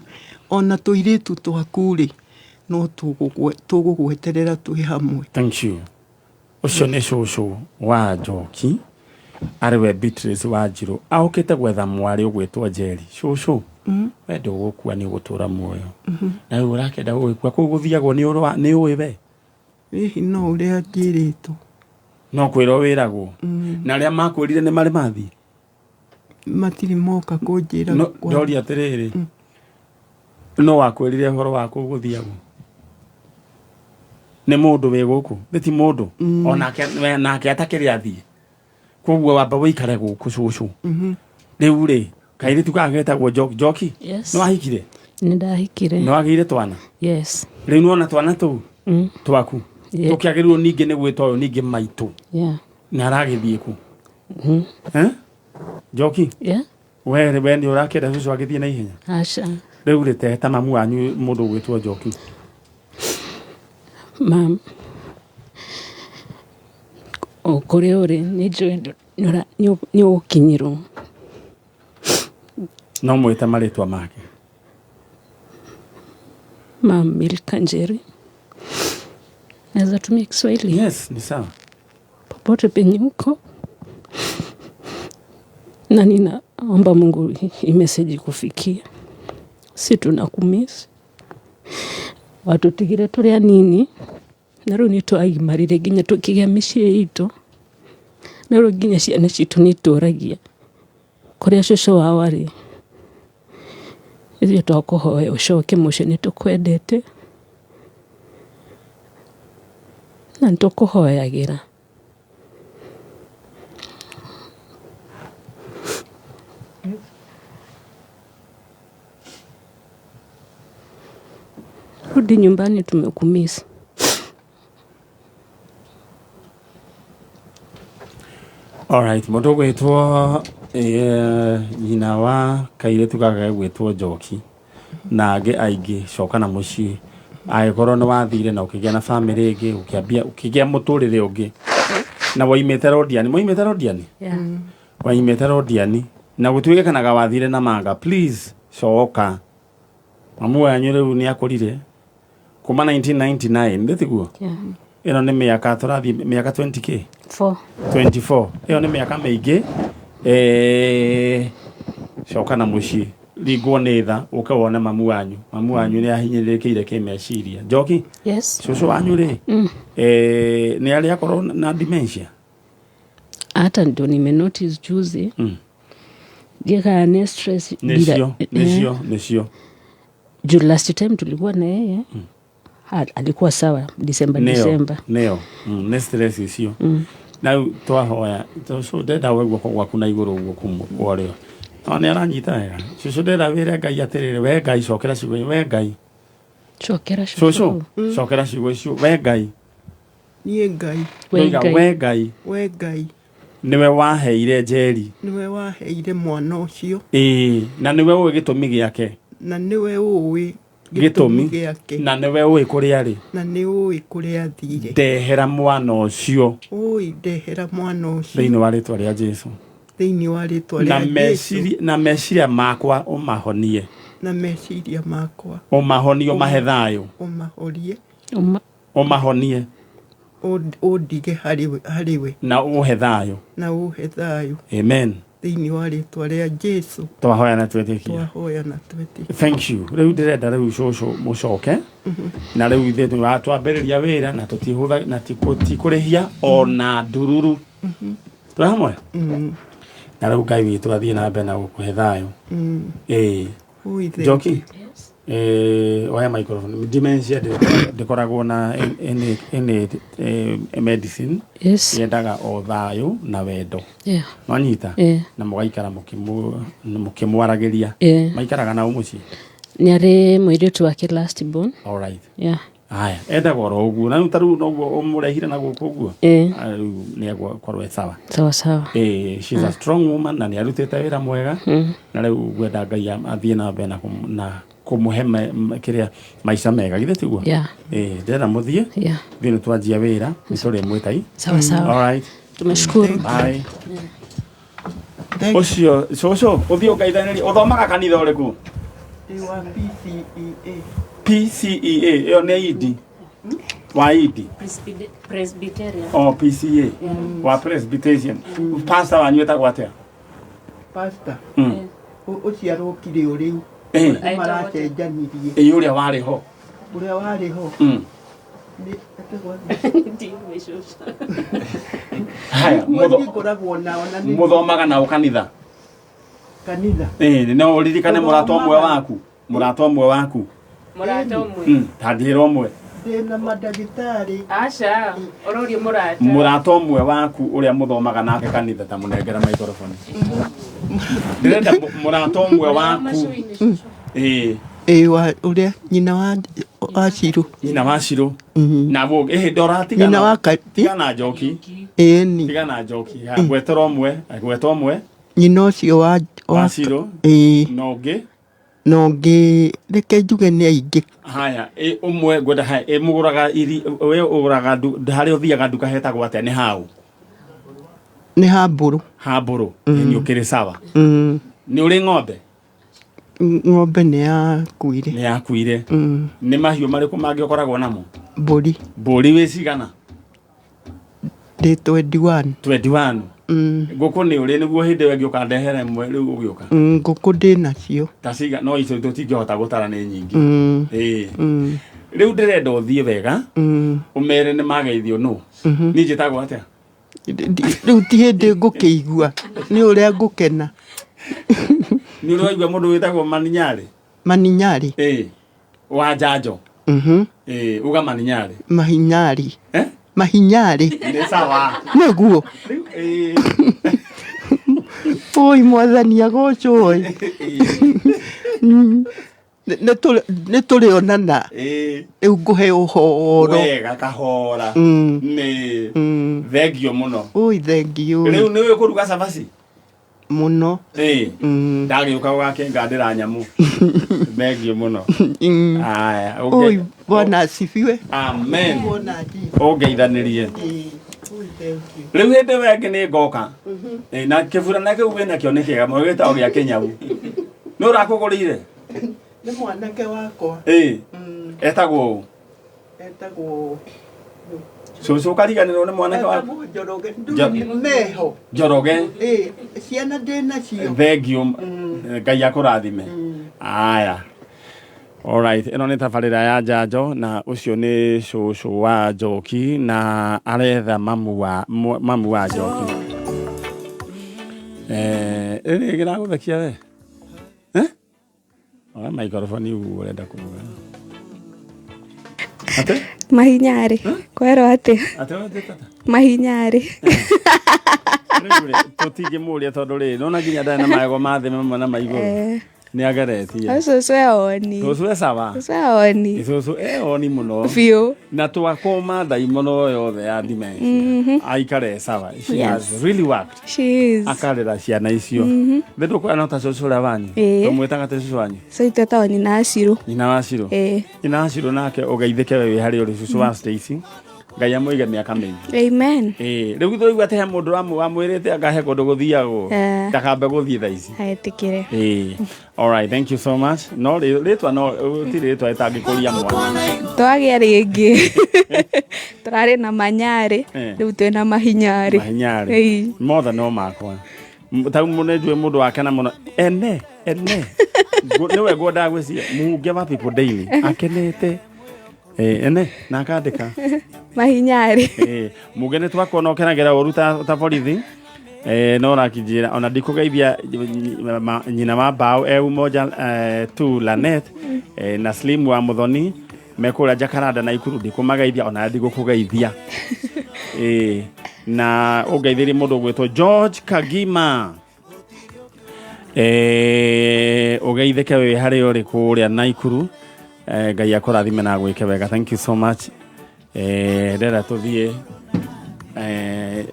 Ona tũirĩtu twaku rĩ, no tũgũgweterera twĩ hamwe. Thank you. Ũcio nĩ cũcũ wa Njoki, arĩ we Beatrice Wanjirũ, aũkĩte gwetha mwarĩ ũgwĩtwo Njeri. Cũcũ, we ndũgũkua, nĩ ũgũtũra muoyo. Na rĩu ũrakĩenda gũgĩkua, kũu gũthiagwo nĩ nĩ ũĩ we? Hihi no ũrĩa njĩrĩtwo. No kwĩrwo wĩragwo. Na arĩa makwĩrire nĩ marĩ mathiĩ? Matirĩ moka kũnjĩra. No ndoria atĩrĩrĩ, no wakwĩrire ũhoro wa kũu gũthiagwo nĩ mũndũ wĩ gũkũ? Nĩ ti mũndũ onake nake atakĩrĩ athiĩ, koguo wamba wĩikare gũkũ, cũcũ. Rĩu rĩ, kairĩtu gaka getagwo Njoki. Yes. Nĩ wahikire? Nĩ ndahikire. Nĩ wagĩire twana? Yes. Rĩu nĩwona twana tũu twaku Yeah. tũkĩagĩrĩirwo ningĩ nĩ gwĩta ũyũ ningĩ maitũ na aragĩthiĩ kũ? Eh? Njoki? Yeah. We we nĩ ũrakĩenda cũcũ agĩthiĩ na ihenya? Aca. Rĩu rĩ, ta mamu wanyu mũndũ ũgwĩtwo Njoki. Mam, o kũrĩa ũrĩ, nĩ njũĩ nĩ ũgũkinyĩrwo. No mwĩte marĩtwa make. Mam Milka Njeri, naweza tumia Kiswahili? Yes, ni sawa. Popote penye uko, na ninaomba Mungu hii message ikufikie. Si tunakumiss, watutigire tũrĩ anini, na rĩu nĩ twagimarire nginya tũkĩgĩa mĩciĩ itũ, na rĩu nginya ciana citũ nĩ itũragia kũrĩa cũcũ wao arĩ. Ithuĩ twakũhoya ũcoke mũciĩ, nĩ tũkwendete na nĩ tũkũhoyagĩra. Rudi nyumbani, tumekumiss. Alright, mũndũ ũgwĩtwo nyina wa kairĩtu gaka gegwĩtwo Njoki na angĩ aingĩ, coka na mũciĩ. Angĩkorwo nĩ wathire na ũkĩgĩa na bamĩrĩ ĩngĩ, ũkĩambia ũkĩgĩa mũtũrĩre ũngĩ, na waimĩte Londiani, mwaimĩte Londiani? Yeah. Waimĩte Londiani na gũtuĩkanaga wathire na manga, please coka. Mamu wanyu rĩu nĩ akũrire kuma 1999, nĩ tiguo? Yeah. Ĩno nĩ mĩaka tũrathiĩ mĩaka 20k. Four. 24, ĩyo nĩ mĩaka mĩingĩ. Coka na mũciĩ, ringwo nĩ tha, ũke wone mamu wanyu. Mamu wanyu nĩ ahinyĩrĩrĩkĩire kĩmeciria. Njoki? Yes. Cũcũ wanyu rĩ, nĩ arĩ akorwo na dementia? Hata ndio nimenotice juzi. Ndiye nĩ stress. Nĩcio nĩcio nĩcio. Juu last time tulikuwa na yeye alikuwa sawa December. Nĩyo. December. Nĩyo, nĩ stress icio. Na rĩu twahoya cũcũ, ndenda we guoko gwaku na igũrũ ũguo kuma kwarĩo, no nĩ aranyita wega. Cũcũ, ndenda wĩre Ngai atĩrĩrĩ, we Ngai, cokera ciugo, we Ngai. Cokera. Cũcũ, cokera ciugo icio, we Ngai. Niĩ Ngai. We Ndoiga Ngai. We Ngai. We Ngai. Nĩwe waheire Njeri. Nĩwe waheire mwana ũcio. Ĩĩ, na nĩwe ũĩ gĩtũmi gĩake. Na nĩwe ũĩ. Gĩtũmi gĩake. Na nĩwe ũĩ kũrĩa arĩ. Na nĩ ũĩ kũrĩa athire. Ndehera mwana ũcio. Ũĩ ndehera mwana ũcio. Thĩinĩ wa rĩtwa rĩa Jesu. Thĩinĩ wa rĩtwa Na rĩa Jesu. Na meciria makwa ũmahonie. Na meciria makwa. Ũmahonie, ũmahe thayũ. Ũmahorie. Ũmahonie. Ũndige harĩ we. Na ũhe thayũ. Na ũhe thayũ. Amen. Thĩinĩ wa rĩtwa rĩa Jesu. Twahoya na twetĩkia. Twahoya na twetĩkia. Thank you. Rĩu ndĩrenda rĩu cũcũ mũcoke. Na rĩu ithuĩ twambĩrĩria wĩra na tũtihũtha na tikũrĩhia ona ndururu. Twĩ hamwe? Na rĩu Ngai witũ athiĩ na mbere na gũkũhe thayũ. Ĩĩ. Njoki? Oya microphone. Dementia ndĩkoragwo na any medicine. Yes. Yendaga o thayũ na wendo. Yeah. Nwanyita? Yeah. Na mũgaikara mũkĩmwaragĩria. Yeah. Maikaraga nao mũciĩ? Nĩ arĩ mũirĩtu wake last born. All right. Yeah. Aya, endaga oro ũguo. Na rĩu ta rĩu noguo ũmũrehire na gũkũ ũguo. Eh. Rĩu nĩ egũkorwo e sawa. Sawa sawa. She's a strong woman na nĩ arutĩte wĩra mwega. Na rĩu ngwenda Ngai athiĩ na mbere na kũmũhe kĩrĩa maica mega, githĩ tiguo? Yeah. Ndĩrenda mũthiĩ. Yeah. Ithuĩ nĩ twanjia wĩra, nĩ tũrĩmwĩtai. Sawa sawa. All right. Tumeshukuru. Bye. Ũcio cũcũ ũthiĩ ũngeithanĩrie, ũthomaga kanitha ũrĩkũ? Ndĩ wa PCEA. PCEA, ĩyo nĩ ID. Wa ID. Presbyterian. O PCA. Wa Presbyterian. Pastor wanyu etagwo atĩa? Pastor. Ũcio arokire o rĩu. Maracenjanirie. Ĩ ũrĩa warĩ ho. Ũrĩa warĩ ho. Nĩ etagwo Haya, ngoragwo nao na nĩ mũthomaga nao kanitha? Kanitha. No ũririkane mũrata ũmwe waku? Mũrata ũmwe waku? Mũrata ũmwe. Ta njĩra ũmwe. Ndĩna mandagĩtarĩ. Aca, ũroria mũrata. Mũrata ũmwe waku ũrĩa mũthomaga nake kanitha, ta mũnengera microphone. Ndĩrenda mũrata ũmwe waku. Ĩĩ, wa ũrĩa nyina wa Cirũ. Nyina wa Cirũ. Na wo ndora tigana. Nyina wa tigana Njoki. Ĩĩ ni. Tigana Njoki. Gwetera ũmwe, gweta ũmwe. Nyina ũcio wa Cirũ. Ĩĩ. Na ũngĩ? Na ũngĩ reke njuge nĩ aingĩ. Haya, ũmwe ngwenda haya, mũgũraga iri, we ũgũraga harĩa ũthiaga nduka hetagwo atĩa, nĩ hau? Nĩ Hambũrũ. Hambũrũ, nĩ ũkĩrĩ sawa. Nĩ ũrĩ ng'ombe? Ng'ombe nĩ yakuire. Nĩ yakuire. Nĩ mahiũ marĩkũ mangĩ ũkoragwo namo? Mbũri. Mbũri wĩ cigana? Ndĩ 21. 21. Ngũkũ nĩ ũrĩ nĩguo hĩndĩ ĩyo ĩngĩ ũkandehera ĩmwe rĩu ũgĩũka? Ngũkũ ndĩ nacio. Ta ciga, no icio tũtingĩhota gũtara nĩ nyingĩ. Rĩu ndĩrenda ũthiĩ wega, ũmere nĩ mageithio nũ. Niĩ njĩtagwo atĩa? Rĩu ti hĩndĩ ngũkĩigua, nĩ ũrĩa ngũkena. Nĩ ũrĩ waigua mũndũ wĩtagwo Maninyarĩ? Maninyarĩ? Ĩĩ, wa njanjo. Ĩĩ, uga Maninyarĩ. Mahinyarĩ. Mahinyarĩ. Nĩ sawa. Nĩguo. Oi mwathani agocwo ĩ. Nĩ tũrĩonana. Rĩu ngũhe ũhoro. Wega kahora. Nĩ. Thengio mũno. Oi thengio. Rĩu nĩ ũĩ kũruga cabaci? Mũno. Ndagĩũka ũgakĩngandĩra nyamũ. Thengio mũno. Aya, Oi Bwana asifiwe. Amen. Ũngeithanĩrie. Rĩu hĩndĩ ĩyo ĩngĩ nĩ ngoka. Na kĩburana kĩu wĩnakĩo nĩ kĩega mũno, gĩtagwo gĩa Kĩnyau. Nĩ ũrakũgũrĩire? Nĩ mwanake wakwa. Etagwo ũ? Etagwo Cũcũ ũkariganĩrwo nĩ mwanake waku? Etagwo Njoroge. Meho. Njoroge. Ciana ndĩ nacio. Thengio. Ngai akũrathime. Aya. Alright, ĩno nĩ tabarĩra ya njanjo na ũcio nĩ cũcũ wa Njoki na aretha mamu wa Njoki. Ĩrĩ kĩragũthekia we? Oya microphone ũguo ũrenda kuga. Ate? Mahinyarĩ. Kwerwo atĩa? Ate atĩ tata? Mahinyarĩ. Rĩu rĩ, tũtingĩmũria tondũ rĩ, nĩwona nginya ndarĩ na magego ma thĩ mamwe na ma igũrũ. Nĩ ageretie. Cũcũ eoni. Cũcũ e sawa. Cũcũ eoni. Cũcũ eoni mũno. Biũ. Na twakũma ndaimono yothe ya dementia. Aikare e sawa. She Yes. has really worked. She is. Akarera ciana icio. Nĩ tũkwĩra no ta cũcũ ũrĩa wanyu. Ĩĩ. Tũmwĩtaga ta cũcũ wanyu. So itwetagwo nyina wa Cirũ. Nyina wa Cirũ. Ĩĩ. Nyina wa Cirũ nake ũgeithĩke we wĩ harĩa ũrĩ cũcũ wa Stacy. Ngai amũige mĩaka mĩingĩ. Amen. Ĩĩ, rĩu tũraigua atĩ he mũndũ wamwĩrĩte anga he kũndũ gũthiagwo. Eh. Ndakambe gũthiĩ thaa ici. Aĩtĩkĩre. Ĩĩ. All right, thank you so much. No rĩtwa no ti rĩtwa rĩtangĩkũria mwana. Twagĩa rĩngĩ. Tũrarĩ na manyarĩ. Eh. Rĩu twĩna mahinyarĩ. Mahinyarĩ. Ĩĩ. Mothe no makwa. Tau nĩ njũĩ mũndũ wakena mũno. Ene, ene. Nĩwe ngwendaga gwĩciria mũhunge wa People Daily. Akenete. Ene, na akandĩka. Mahinyarĩ. Muge nĩ twakuona ũkenagĩra ũru ta borithi. No ũrakinjĩra ona ndikũgeithia nyina wa mbaũ e umoja tu Lanet na Slim wa Muthoni mekũrĩa Jacaranda na Ikuru ndikũmageithia ona ndigũkũgeithia. Na ũngeithĩrie mũndũ ũgwĩtwo George Kagima. Ũgeithĩke wĩ harĩa ũrĩ kũrĩa Naikuru. Ngai akũrathime na agwĩke wega. Thank you so much. Ndĩrenda tũthiĩ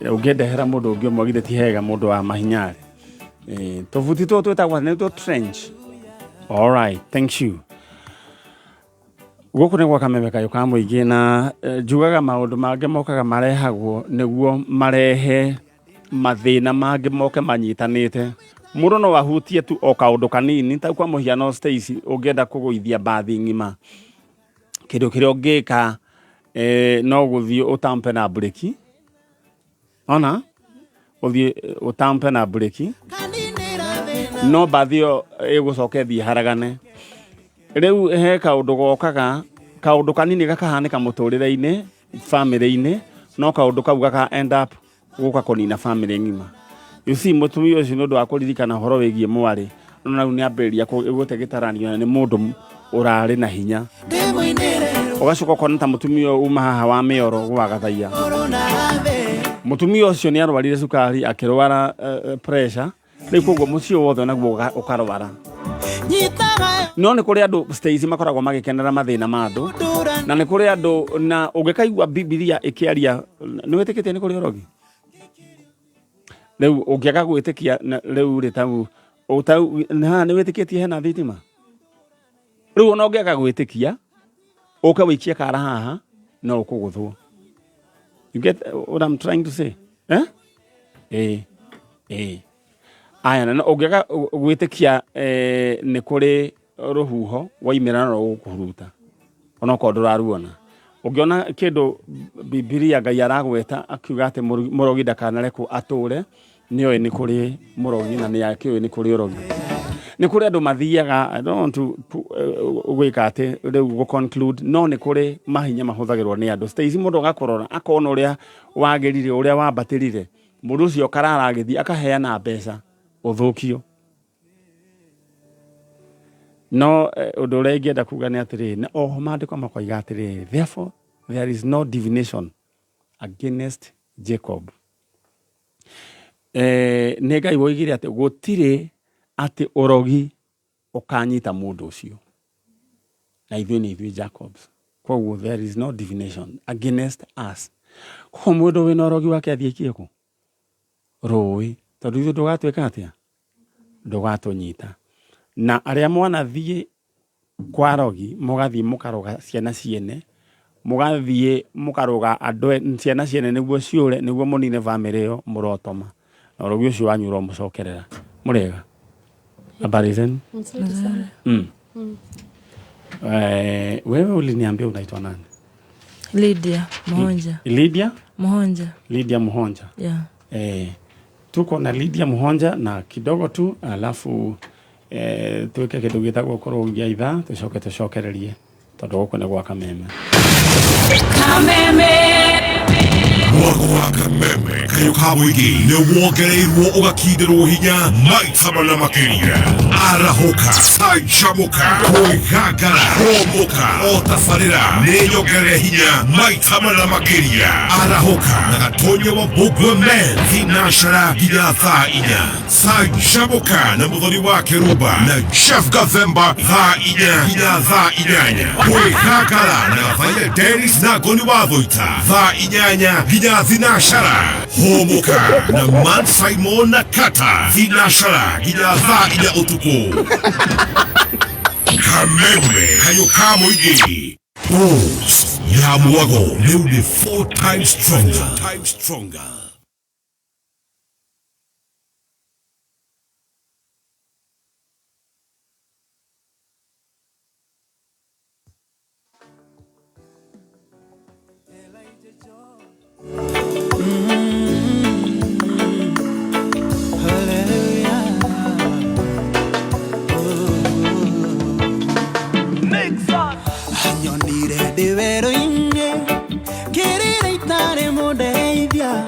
ũngĩndehera mũndũ ũngĩ ũmwe githĩ ti hega mũndũ wa mahinyarĩ. Tũbuti tũtũ twĩtagwo nĩ tũ trench. All right, thank you. Gũkũ nĩ gwa Kameme kayũ ka mũingĩ na njugaga maũndũ mangĩ mokaga marehagwo nĩguo marehe mathĩna mangĩ moke manyitanĩte. Mũndũ no ahutie tu o kaũndũ kanini ta kwa mũhiano Stacy ũngĩenda kũgũithia mbathi ng'ima kĩndũ kĩrĩa ũngĩka no gũthiĩ ũtampe na mburĩki. Ona ũthiĩ ũtampe na mburĩki no mbathi ĩyo ĩgũcoka ĩthiĩ haragane. Rĩu he kaũndũ gokaga kaũndũ kanini gakahanĩka mũtũrĩre-inĩ family-inĩ no kaũndũ kau gaka end up gũka kũnina family ng'ima. You see mũtumia ũcio nĩ ũndũ wa kũririkana ũhoro wĩgiĩ mwarĩ no rĩu nĩ ambĩrĩria gũte gĩtaranio nĩ mũndũ ũrarĩ na hinya. Ũgacoka ũkona ta mũtumia ũyũ uma haha wa mĩoro gwa Gathaia. Mũtumia ũcio nĩ arwarire cukari akĩrwara pressure rĩu koguo mũciĩ wothe naguo ũkarwara. No nĩ kũrĩ andũ Stacy makoragwo magĩkenera mathĩna ma andũ na nĩ kũrĩ andũ na ũngĩkaigua Bibilia ĩkĩaria nĩ wĩtĩkĩtie nĩ kũrĩ ũrogi. Rĩu ũngĩaga gwĩtĩkia rĩu rĩ tau haha nĩ wĩtĩkĩtie hena thitima. Rĩu ona ũngĩaga gwĩtĩkia ũke wĩikie kara haha no ũkũgũthwo. You get what I'm trying to say? Aya na ũngĩaga gwĩtĩkia nĩ kũrĩ rũhuho waimĩra no rũgũkũhuruta onokorwo ndũraruona. Ũngĩona kĩndũ Bibilia Ngai aragweta akiuga atĩ mũrogi ndakanarekwo atũre nĩoĩ nĩ kũrĩ mũrogi na nĩakĩũĩ nĩ kũrĩ ũrogi. Nĩ kũrĩ andũ mathiaga, I don't want to gwĩka atĩ rĩu gũ conclude, no nĩ kũrĩ mahinya mahũthagĩrwo nĩ andũ. Stacy mũndũ agakũrora akona ũrĩa wagĩrire ũrĩa wambatĩrire mũndũ ũcio karara agĩthiĩ akaheana mbeca ũthũkio. No ũndũ ũrĩa ingĩenda kuga nĩ atĩrĩrĩ, na oho maandĩko makoiga atĩrĩrĩ, therefore there is no divination against Jacob. Nĩ Ngai woigire atĩ gũtirĩ atĩ ũrogi ũkanyita mũndũ ũcio. Na ithuĩ nĩ ithuĩ Jacobs. Koguo there is no divination against us. Koguo mũndũ wĩna ũrogi wake athiĩ aikie kũ? Rũĩ. Tondũ ithuĩ ndũgatuĩka atĩa? Ndũgatũnyita. Na arĩa mwanathiĩ kwa arogi, mũgathiĩ mũkaroga ciana ciene, mũgathiĩ mũkaroga andũ ciana ciene nĩguo ciũre, nĩguo mũnine bamĩrĩ ĩyo mũrotoma. Na ũrogi ũcio wanyu ũromũcokerera. Mũrĩega? Habari zenu? Nzuri sana. Wewe uliniambia unaitwa nani? Lydia Muhonja. Lydia? Muhonja. Lydia Muhonja. Yeah. Tuko na Lydia Muhonja na kidogo tu alafu tuweke kindu gitagwo kũrũgia ithaa tucoke tucokererie tondu gũkũ nĩ gwa Kameme. Kameme. Mwago wa kameme kayo ka mũingĩ nĩ wongereirwo ũgakindĩrwo hinya maita mana makĩria. Arahũka, canjamũka, kwĩgangara, hũmũka, o tabarĩra nĩ nyongerere hinya maita mana makĩria. Arahũka na Gatonyo wa Mbũngwe Men thinashara nginya thaa 4. Canjamũka na Mũthoni wa Kĩrumba na Jeff Gathemba thaa 4 nginya thaa 8. Kwĩgangara na Gathaiya Dennis na Ngoni wa Thũita thaa 8 nginya thinashara. Hũmũka na Man Simon na Kata thinashara nginya thaa 4 ũtukũ. Kameme kayo ka mũingĩ. Bulls ya Mwago rĩu nĩ 4 times stronger. Times stronger. Anyonire ndĩ werũ-inĩ kĩrĩra itarĩ mũndeithia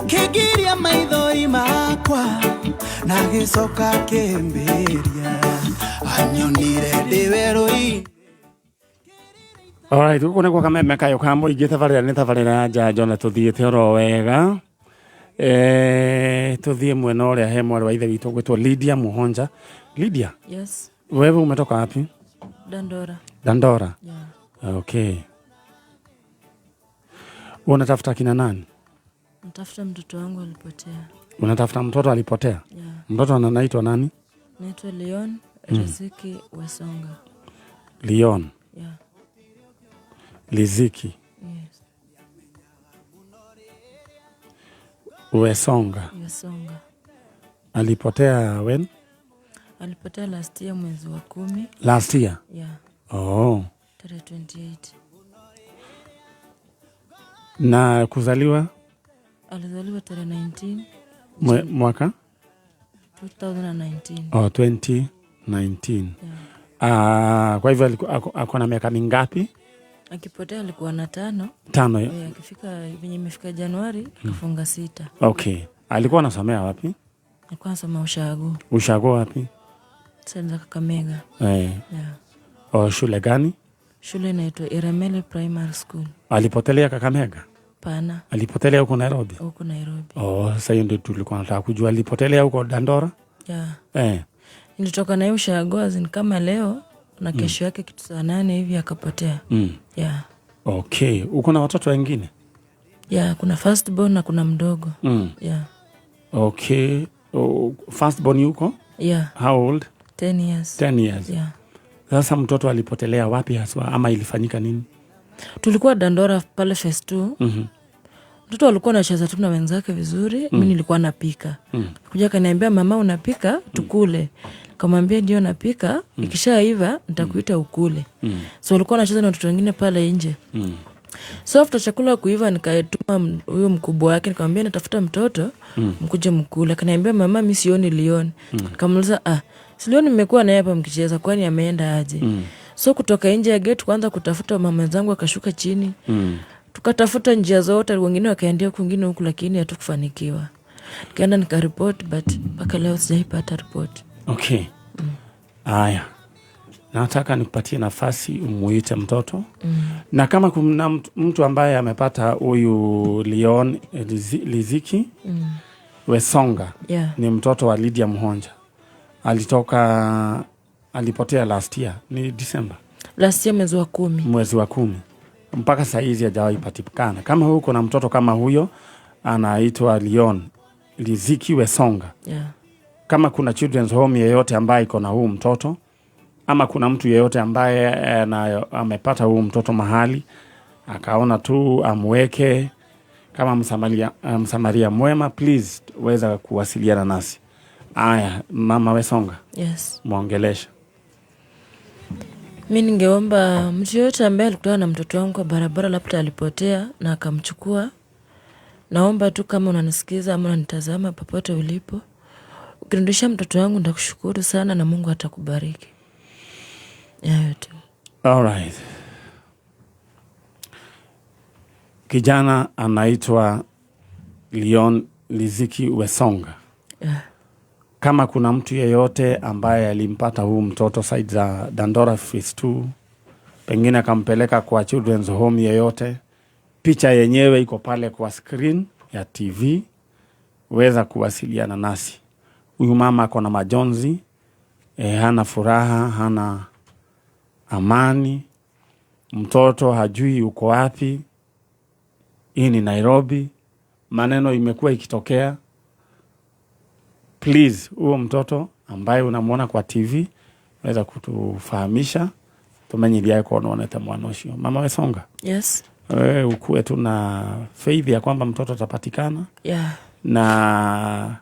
kĩngiria maithori makwa na gĩcoka kĩmbĩria anyonire ndĩ werũ-inĩ. Alright, gũkũ nĩkuo kameme kayo ka mũingĩ tabarĩra nĩ tabarĩra ya njanjo na tũthiĩte oro wega. Tũthiĩ mwena ũrĩa he mwarĩ wa ithe witũ ũgwĩtwo Lydia Muhonja. Lydia, Yes. wewe umetoka wapi? Dandora. Dandora. Yeah. Okay. Unatafuta kina nani? Natafuta mtoto wangu alipotea. Unatafuta mtoto alipotea? Yeah. Mtoto anaitwa nani? Naitwa Leon Riziki Wesonga. Leon Yeah. Liziki Yes. Wesonga. Wesonga. Alipotea when? Alipotea last year mwezi wa 10. Last year? Yeah. Oh. Tarehe 28. Na kuzaliwa? Alizaliwa tarehe 19. Mwaka? 2019. Oh, 2019. Yeah. Kwa hivyo ako na miaka mingapi? Akipotea alikuwa na 5. 5. Akifika venye imefika Januari akafunga 6. Okay. Alikuwa anasomea wapi? Alikuwa anasoma Ushago. Ushago wapi? Sasa Kakamega. Eh. Yeah. Oh, shule gani? Shule inaitwa Iramele Primary School. Alipotelea Kakamega? Pana. Alipotelea huko Nairobi? Huko Nairobi. Oh, sasa hiyo ndio tulikuwa nataka kujua alipotelea huko Dandora? Yeah. Eh. Nilitoka naye Ushago as kama leo na kesho yake kitu saa 8 hivi akapotea. Yeah. Okay, uko na watoto wengine? Yeah, kuna first born na kuna mdogo. Yeah. Okay. Oh, first born yuko? Yeah. How old? 10 years. 10 years. Yeah. Sasa mtoto alipotelea wapi haswa ama ilifanyika nini? Tulikuwa Dandora pale phase 2. Mtoto alikuwa anacheza tu na wenzake vizuri, mimi nilikuwa napika. Kuja akaniambia mama unapika tukule. Nikamwambia ndio napika, ikishaiva nitakuita ukule. So alikuwa anacheza na watoto wengine pale nje. So after chakula kuiva nikatuma huyo mkubwa wake nikamwambia natafuta mtoto mkuje mkule. Akaniambia mama mimi sioni Leon. Nikamuuliza si Leon nimekuwa naye hapa mkicheza kwani ameenda aje? So kutoka nje ya gate kwanza kutafuta mama zangu akashuka chini. Tukatafuta njia zote, wengine wakaendea huku wengine huku, lakini hatukufanikiwa. Nikaenda nikaripoti but mpaka leo sijaipata report. Okay. Aya. Nataka nikupatie nafasi umuite mtoto. Na kama kuna mtu ambaye amepata huyu Leon Liziki Wesonga. Yeah. Ni mtoto wa Lydia Muhonja. Alipotea last year, ni December. Last year mwezi wa 10. Mwezi wa 10. Mpaka saa hizi hajawahi patikana. Kama huko na mtoto kama huyo anaitwa Leon Liziki Wesonga. Yeah. Kama kuna children's home yeyote ambaye iko na huu mtoto ama kuna mtu yeyote ambaye amepata huu mtoto mahali akaona tu amweke kama msamaria mwema, please weza kuwasiliana nasi. Aya, mama Wesonga. Yes. Muongelesha. Mimi ningeomba mtu yeyote ambaye alikutana na mtoto wangu kwa barabara labda alipotea na akamchukua, naomba tu kama unanisikiza ama unanitazama popote ulipo, ukirudisha mtoto wangu nitakushukuru sana na Mungu atakubariki. Hayo tu. All right. Kijana anaitwa Leon Liziki Wesonga. Yeah. Kama kuna mtu yeyote ambaye alimpata huu mtoto side za Dandora Phase 2, pengine akampeleka kwa children's home yeyote, picha yenyewe iko pale kwa screen ya TV, weza kuwasiliana nasi. Huyu mama ako na majonzi hana furaha, hana amani, mtoto hajui uko wapi. Hii ni Nairobi, maneno imekuwa ikitokea. Please, huo mtoto ambaye unamwona kwa TV unaweza kutufahamisha tumenyithia ko nonete mwana ucio. Mama Wesonga, Yes. wewe ukuwe tu na faith ya kwamba mtoto atapatikana. Yeah. Na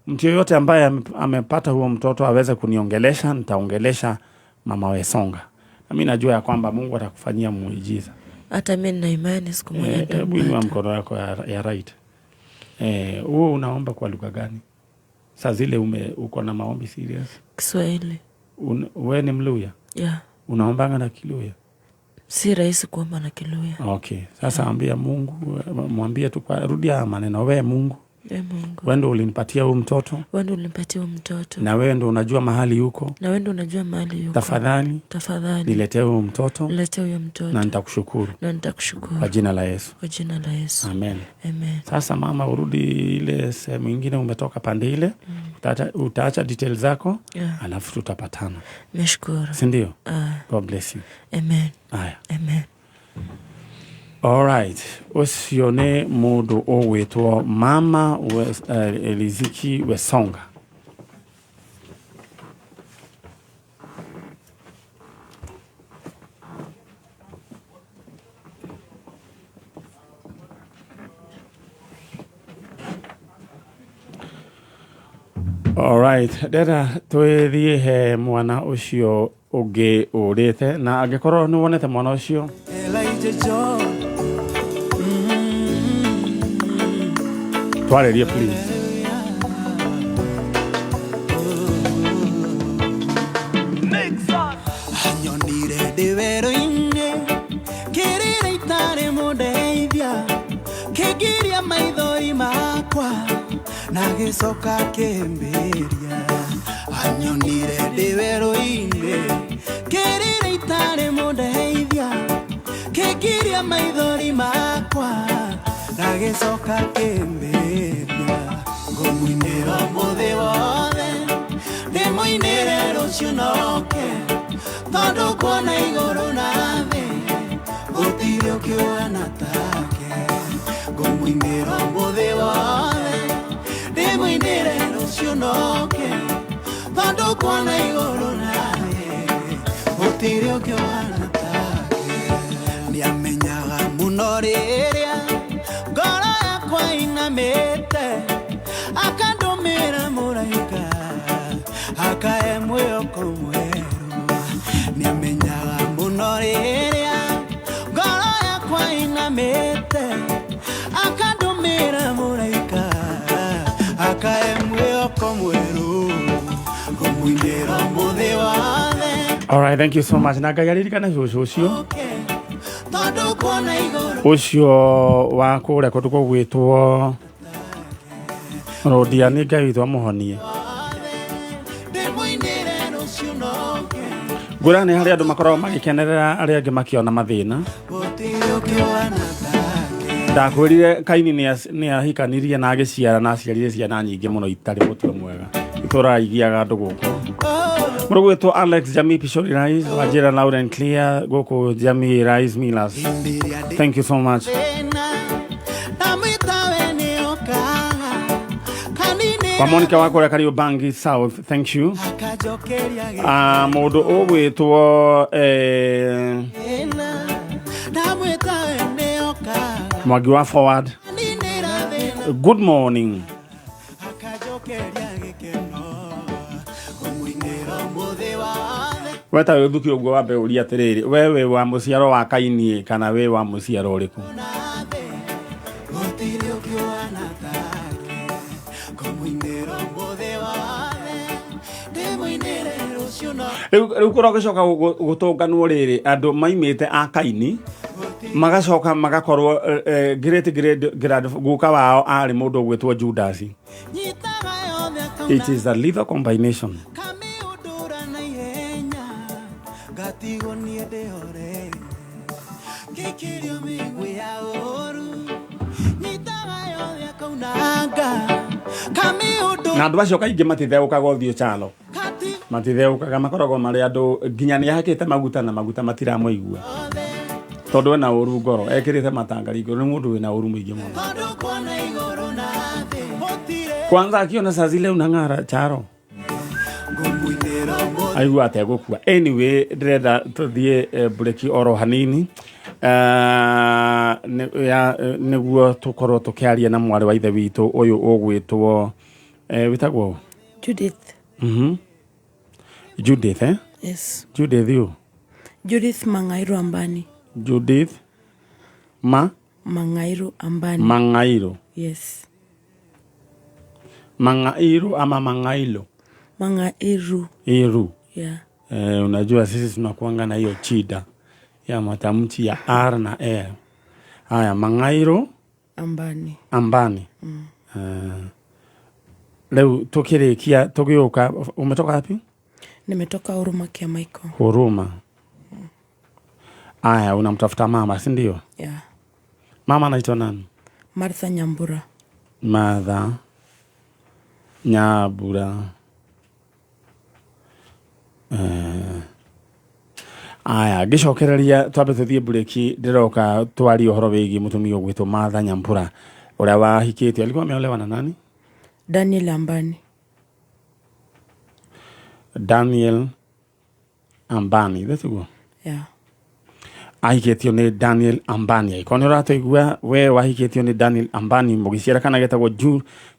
mtu yoyote ambaye amepata huo mtoto aweze kuniongelesha, nitaongelesha mama Wesonga, na mi najua ya kwamba Mungu atakufanyia muujiza. Hata mi nina imani siku moja Hebu inua nitampata. mkono wako ya right. Huo unaomba kwa lugha gani? Saa zile uko na maombi serious? Kiswahili. We ni Mluya? Yeah. Unaombanga na Kiluya? Si rahisi kuomba na Kiluya. Okay. Sasa ambia Mungu, mwambie tu kwa rudia haya maneno, we Mungu, E Mungu, wewe ndo ulinipatia huu mtoto wewe ndo ulinipatia huyu mtoto na wewe ndo unajua mahali yuko. Na wewe ndo unajua mahali yuko. Tafadhali Tafadhali niletee huyu mtoto niletee huyo mtoto na nitakushukuru na nitakushukuru kwa jina la Yesu. Kwa jina la Yesu. Amen. Amen. Sasa mama, urudi ile sehemu ingine umetoka pande ile, utaacha details zako. Yeah. Alafu tutapatana. Nashukuru. Si ndio? Ah. God bless you. Amen. Aya. Amen. Alright, ũcio nĩ mũndũ ũgwĩtwo mama Eliziki Wesonga. Alright, ndĩrenda twĩthiĩ he mwana ũcio ũngĩ ũrĩte, na angĩkorwo nĩ wonete mwana ũcio Elijah John. twarĩrie please. Anyonire ndĩ werũ-inĩ kĩrĩra itarĩ mũndeithia kĩngiria maithori makwa na gĩcoka kĩmbĩria. Anyonire ndĩ werũ-inĩ kĩrĩra itarĩ mũndeithia kĩngiria maithori makwa na gĩcoka kĩmbĩria. Ngũmũinĩra ũmũthĩ wothe ndĩmũinĩre rũciũ noke tondũ kuona igũrũ na thĩ gũtirĩ ũkĩũhana take. Ngũmũinĩra ũmũthĩ wothe ndĩmũinĩre rũciũ noke tondũ kuona igũrũ na thĩ gũtirĩ ũkĩũhana take. Nĩamenyaga mũno rĩrĩa ngoro yakwa inamĩte akandũmĩra mũraika akae mwĩhoko mwerũ. Nĩamenyaga mũno rĩrĩa ngoro yakwa inamĩte akandũmĩra mũraika akae mwĩhoko mwerũ. Ngũmũinĩra ũmũthĩ wothe. Alright, thank you so much. Na Ngai aririkane cũcũ ũcio Tondũ kuona igũrũ ũcio wa kũrĩa kũndũ kũgwĩtwo Rũndia, nĩ Ngai witũ amũhonie. Ndĩmũinĩre rũciũ noke Ngũra nĩ harĩ andũ makoragwo magĩkenerera arĩa angĩ makĩona mathĩna. Gũtirĩ ũkĩũhana take. Ndakwĩrire Kaini nĩ ahikanirie na agĩciara na aciarire ciana nyingĩ mũno itarĩ mũtwe mwega. Itũraga igiaga andũ gũkũ. Mũndũ gwĩtwo Alex Jamii Pishori Rice wanjĩra loud and clear gũkũ Jamii Rice Millers. Thank you so much. Ndamwĩta we nĩokaga kaninĩra Kwa Monica wa kũrĩa Kariobangi South, thank you. Akanjokeria Mũndũ ũgwĩtwo gĩthĩna. Ndamwĩta we nĩokaga Mwangi wa Forward. kaninĩra thĩna Good morning. akanjokeria gĩkeno. Ngũmũinĩra ũmũthĩ wothe. We ta wĩthuki ũguo wambe ũrie atĩrĩrĩ, we wĩ wa mũciaro wa Kaini kana wĩ wa mũciaro ũrĩkũ? Gũtirĩ ũkĩũhana take. Ngũmũinĩra ũmũthĩ wothe ndĩmũinĩre rũciũ no Rĩu kũrĩa gũcoka gũtũnganwo rĩrĩ andũ maimĩte a Kaini Magacoka magakorwo great great grand guka wao arĩ mũndũ ũgwĩtwo Judas. It is a lethal combination. Kamiundura na ihenya ngatigwo niĩ ndĩhore ngĩkĩrio mĩguĩ ya ũru nyitaga yothe akaunanga kamiundura. Na andũ acio kaingĩ matitheũkaga ũthiũ chalo, matitheũkaga, makoragwo marĩ andũ nginya nĩ ahakĩte maguta na maguta matiramũigua tondũ ena ũru ngoro, ekĩrĩte matangari igũrũ, nĩ mũndũ wĩna ũru mũingĩ mũno. Tondũ kuona igũrũ na thĩ gũtirĩ. Kwanza akiona saa zile unang'ara charo aigua ategũkua. Anyway, ndĩrenda tũthiĩ breki oro hanini nĩguo tũkorwo tũkĩaria na mwarĩ wa ithe witũ ũyũ ũgwĩtwo wĩtagwo? Judith. Judith, eh? Yes. Judith ũ? Judith Mangairu Ambani. Judith ma Mangairu Ambani. Mang'airo. Yes. Mang'airu ama Mang'ailo? Mangairu. Iru. Yeah. Unajua sisi tunakuanga na hiyo chida ya matamshi ya R na L. Haya, Mang'airo Ambani. Ambani. Leo tukirikia tugiuka, umetoka wapi? Nimetoka Huruma kia Michael. Huruma. Aya, unamtafuta mama, si ndio? Yeah. Mama anaitwa nani? Martha Nyambura. Martha Nyambura. Aya, ngĩcokereria twambe tũthiĩ breki, ndĩroka twarie ũhoro wĩgiĩ mũtumia ũgwĩtwo Martha Nyambura ũrĩa wahikĩtio. Alikuwa ameolewa na nani? Daniel Ambani. Daniel Ambani, tiguo? Yeah. Ahikĩtio nĩ Daniel Ambani. Angĩkorwo nĩ ũratũigua we wahikĩtio nĩ Daniel Ambani mũgĩciara kana getagwo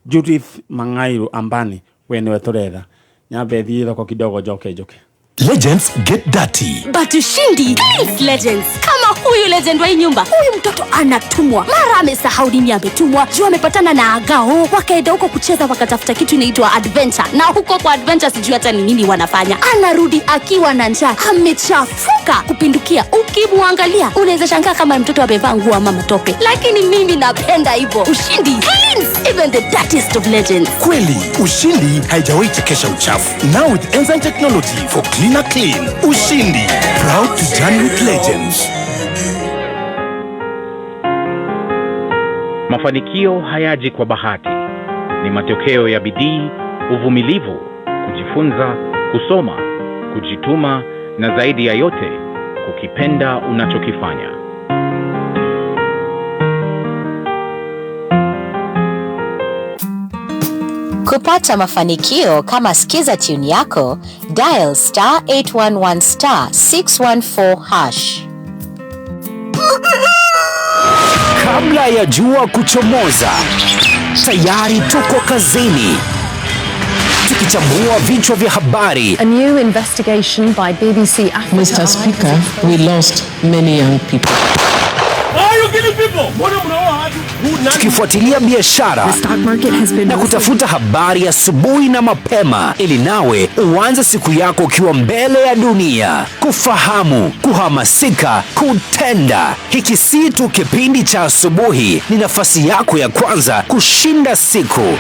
Judith Mang'airu Ambani, we nĩwe tũretha. Nyambe thiĩ thoko kidogo njoke njoke. Legends get dirty. But ushindi cleans legends. Kama huyu legend wa hii nyumba, huyu mtoto anatumwa mara amesahau nini ametumwa, juu amepatana na agao, wakaenda huko kucheza, wakatafuta kitu inaitwa adventure, na huko kwa adventure sijui hata ni nini wanafanya. Anarudi akiwa na njaa, amechafuka kupindukia. Ukimwangalia unaweza shangaa kama mtoto amevaa nguo ama matope, lakini mimi napenda hivyo. Ushindi cleans even the dirtiest of legends. Kweli, ushindi haijawahi chekesha uchafu. Now with enzyme technology for cleaner clean. Ushindi, proud to journey with legends. Mafanikio hayaji kwa bahati. Ni matokeo ya bidii, uvumilivu, kujifunza, kusoma, kujituma na zaidi ya yote, kukipenda unachokifanya. Kupata mafanikio kama Skiza tune yako, dial star 811 star 614 hash. Kabla ya jua kuchomoza, tayari tuko kazini tukichambua vichwa vya habari. A new investigation by BBC Africa. Mr. Speaker, we lost many young people. Tukifuatilia biashara na kutafuta habari asubuhi na mapema, ili nawe uanze siku yako ukiwa mbele ya dunia, kufahamu, kuhamasika, kutenda. Hiki si tu kipindi cha asubuhi, ni nafasi yako ya kwanza kushinda siku.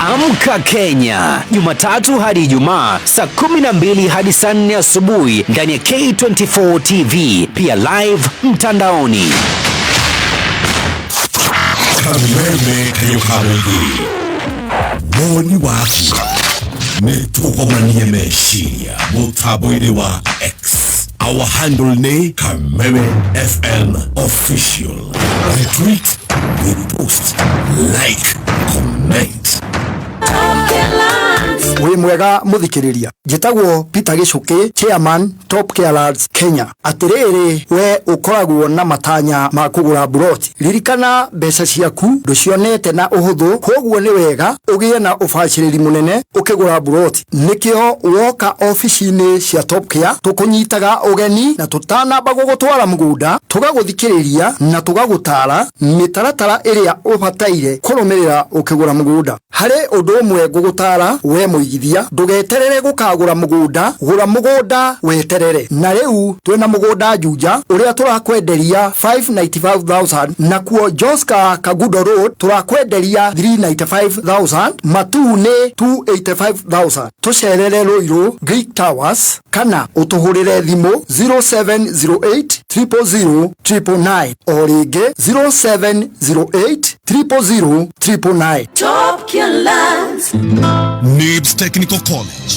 Amka Kenya, Jumatatu hadi Ijumaa saa 12 hadi saa 4 asubuhi ndani ya K24 TV, pia live mtandaoni. Kameme kayo kamũingĩ woni waku nĩ tũgomanie meciria mũtambo-inĩ wa X. Our handle nĩ Kameme FM Official. Retweet, repost, like, comment. Wĩ mwega mũthikĩrĩria, njĩtagwo Peter Gĩcũkĩ, chairman Top Care Lads Kenya. Atĩrĩrĩ, we ũkoragwo na matanya ma kũgũra mburoti, ririkana mbeca ciaku ndũcionete na ũhũthũ, koguo nĩ wega ũgĩe na ũbacĩrĩri mũnene ũkĩgũra mburoti. Nĩkĩo woka obici-inĩ cia Top Care tũkũnyitaga ũgeni na tũtanamba gũgũtwara mũgũnda tũgagũthikĩrĩria na tũgagũtara mĩtaratara ĩrĩa ũbataire kũrũmĩrĩra ũkĩgũra mũgũnda. Harĩ ũndũ ũmwe ngũgũtara we mũigi kũigithia ndũgeterere gũkagũra mũgũnda gũra mũgũnda weterere na rĩu twĩna mũgũnda Juja ũrĩa tũrakwenderia 595,000 nakuo Joska Kagudo Road tũrakwenderia 395,000 Matuu nĩ 285,000 tũcerere Ruiru Greek Towers kana ũtũhũrĩre thimũ 0708 000 999 o rĩngĩ 0708 000 999. Top Lands. Nibs Technical College.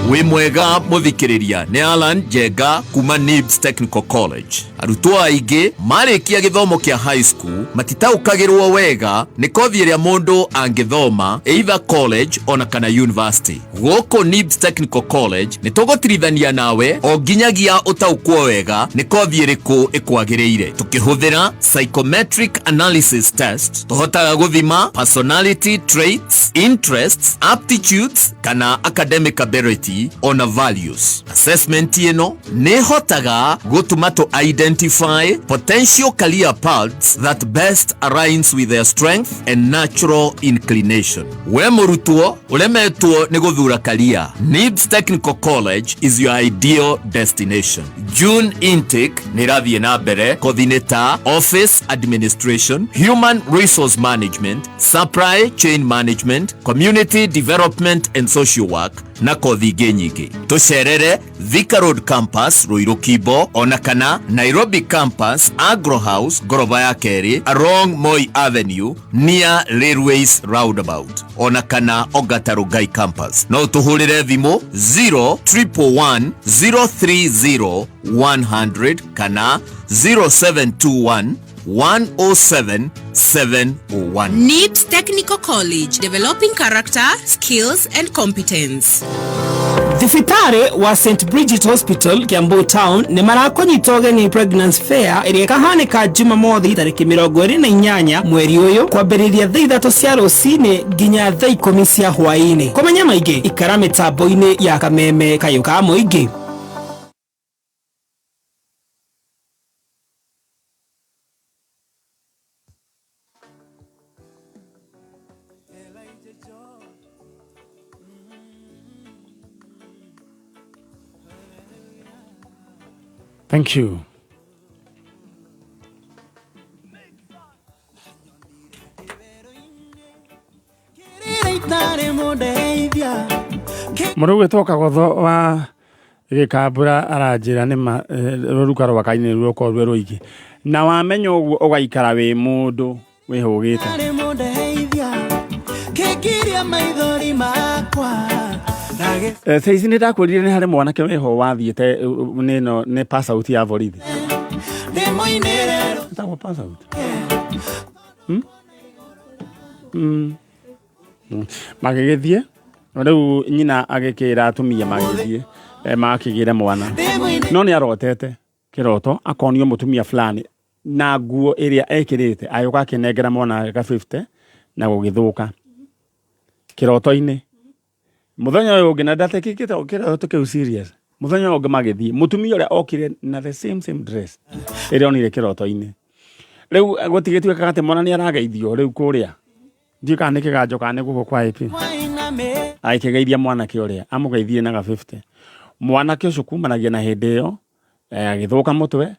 Wĩ mwega mũthikĩrĩria nĩ Alan Njenga kuma Nibs Technical College. Arutwo aingĩ marĩkia gĩthomo kĩa high school matitaũkagĩrwo wega nĩ kothi ĩrĩa mũndũ angĩthoma either college ona kana university. Gũkũ Nibs Technical College nĩ tũgũtirithania nawe o nginyagia ũtaũkwo wega nĩ kothi ĩrĩkũ ĩkwagĩrĩire. Tũkĩhũthĩra psychometric analysis test tũhotaga gũthima personality traits, interests, aptitudes kana academic ability ona values. Assessment ĩno nĩ ĩhotaga gũtũma tũ identify potential career paths that best aligns with their strength and natural inclination. We mũrutwo ũremetwo nĩ gũthura career, Nibs Technical College is your ideal destination. June intake nĩ ĩrathiĩ na mbere kothi-inĩ ta office administration, human resource management, supply chain management, community development and social work na kothi ingĩ nyingĩ. Tũcerere Thika Road Campus Ruiru Kimbo ona kana Nairobi Campus Agro House ngoroba ya kerĩ along Moi Avenue near Railways Roundabout ona kana Ongata Rongai Campus. No ũtũhũrĩre thimũ 0111 030 100 kana 0721 107 701. NIBS Technical College, developing character, skills, and competence. Thibitarĩ wa St Bridget Hospital Kiambu Town nĩ marakũnyita ũgeni Pregnancy Fair ĩrĩa ĩkahanĩka Jumamothi tarĩki 28 mweri ũyũ kwambĩrĩria thaa 3 cia rũcinĩ nginya thaa 10 cia hwaĩ-inĩ. Kũmenya maingĩ ikara mĩtambo-inĩ ya Kameme Kayũ ka Mũingĩ. Thank you. Mũrũ gwĩtwo Kagotho wa gĩkambũra aranjĩra nĩ ma rũruka rwakainĩ rũkorwo rwĩ rũingĩ na wamenya ũguo ũgaikara wĩ mũndũ wĩhũgĩte. Thaa ici nĩ ndakwĩrire nĩ harĩ mwanake wĩho wathiĩte nĩ no nĩ pass out ya borithi. Ĩtagwo pass out. Magĩgĩthiĩ rĩu nyina agĩkĩra atumia magĩthiĩ makĩgĩre mwana no nĩ arotete kĩroto akonio mũtumia fulani na nguo ĩrĩa ekĩrĩte agĩũka akĩnengera mwana ka 50 na gũgĩthũka kĩroto-inĩ. Mũthenya ũyũ ũngĩ na ndatekĩkĩte kĩroto kĩu serious. Mũthenya ũyũ ũngĩ magĩthiĩ mũtumia ũrĩa okire na the same dress ĩrĩa onire kĩroto-inĩ. Rĩu gũtigĩtuĩkaga atĩ mwana nĩ arageithio rĩu kũrĩa ndiũĩ kana nĩ kĩganjo kana nĩ guoko kwa AP agĩkĩgeithia mwanake ũrĩa amũgeithirie na ga 50. Mwanake ũcio kumanagia na hĩndĩ ĩyo agĩthũka mũtwe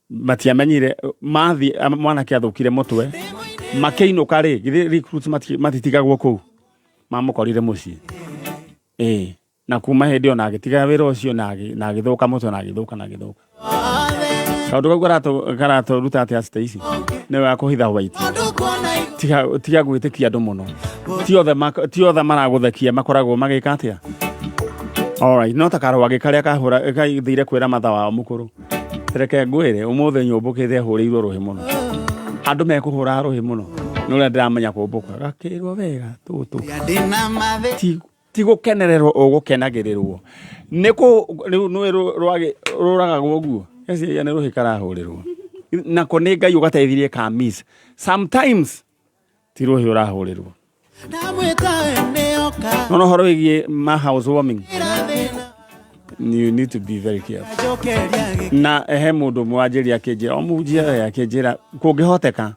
matiamenyire mathiĩ mwanake athũkire mũtwe makĩinũka rĩ githĩ recruits matitigagwo kũu mamũkorire mũciĩ na kuma hĩndĩ ĩyo na agĩtiga wĩra ũcio na agĩthũka mũtwe na agĩthũka na agĩthũka. Kaũndũ kau karatũruta atĩa Stacy? Nĩ wega kũhitha white. Tiga gwĩtĩkia andũ mũno. Ti othe maragũthekia makoragwo magĩka atĩa? Alright, no ta karwagĩ karĩa kahũra gathire kwĩra matha wao mũkũrũ. Reke ngwĩre ũmũthĩ nyũmbũkĩte hũrĩirwo rũhĩ mũno. Andũ mekũhũra rũhĩ mũno. Nĩ ũrĩa ndĩramenya kũmbũka. Gakĩrwo wega tũtũ. Ti gũkenererwo ũgũkenagĩrĩrwo. Nĩ kũ rĩu nĩ rwagĩ rũragagwo ũguo. Eciria nĩ rũhĩ karahũrĩrwo. Nako nĩ Ngai ũgateithirie ka miss. Sometimes ti rũhĩ ũrahũrĩrwo. No ũhoro wĩgiĩ ma housewarming, you need to be very careful. Na he mũndũ ũmwe wanjĩrire akĩnjĩra, o mũhunjia we akĩnjĩra kũngĩhoteka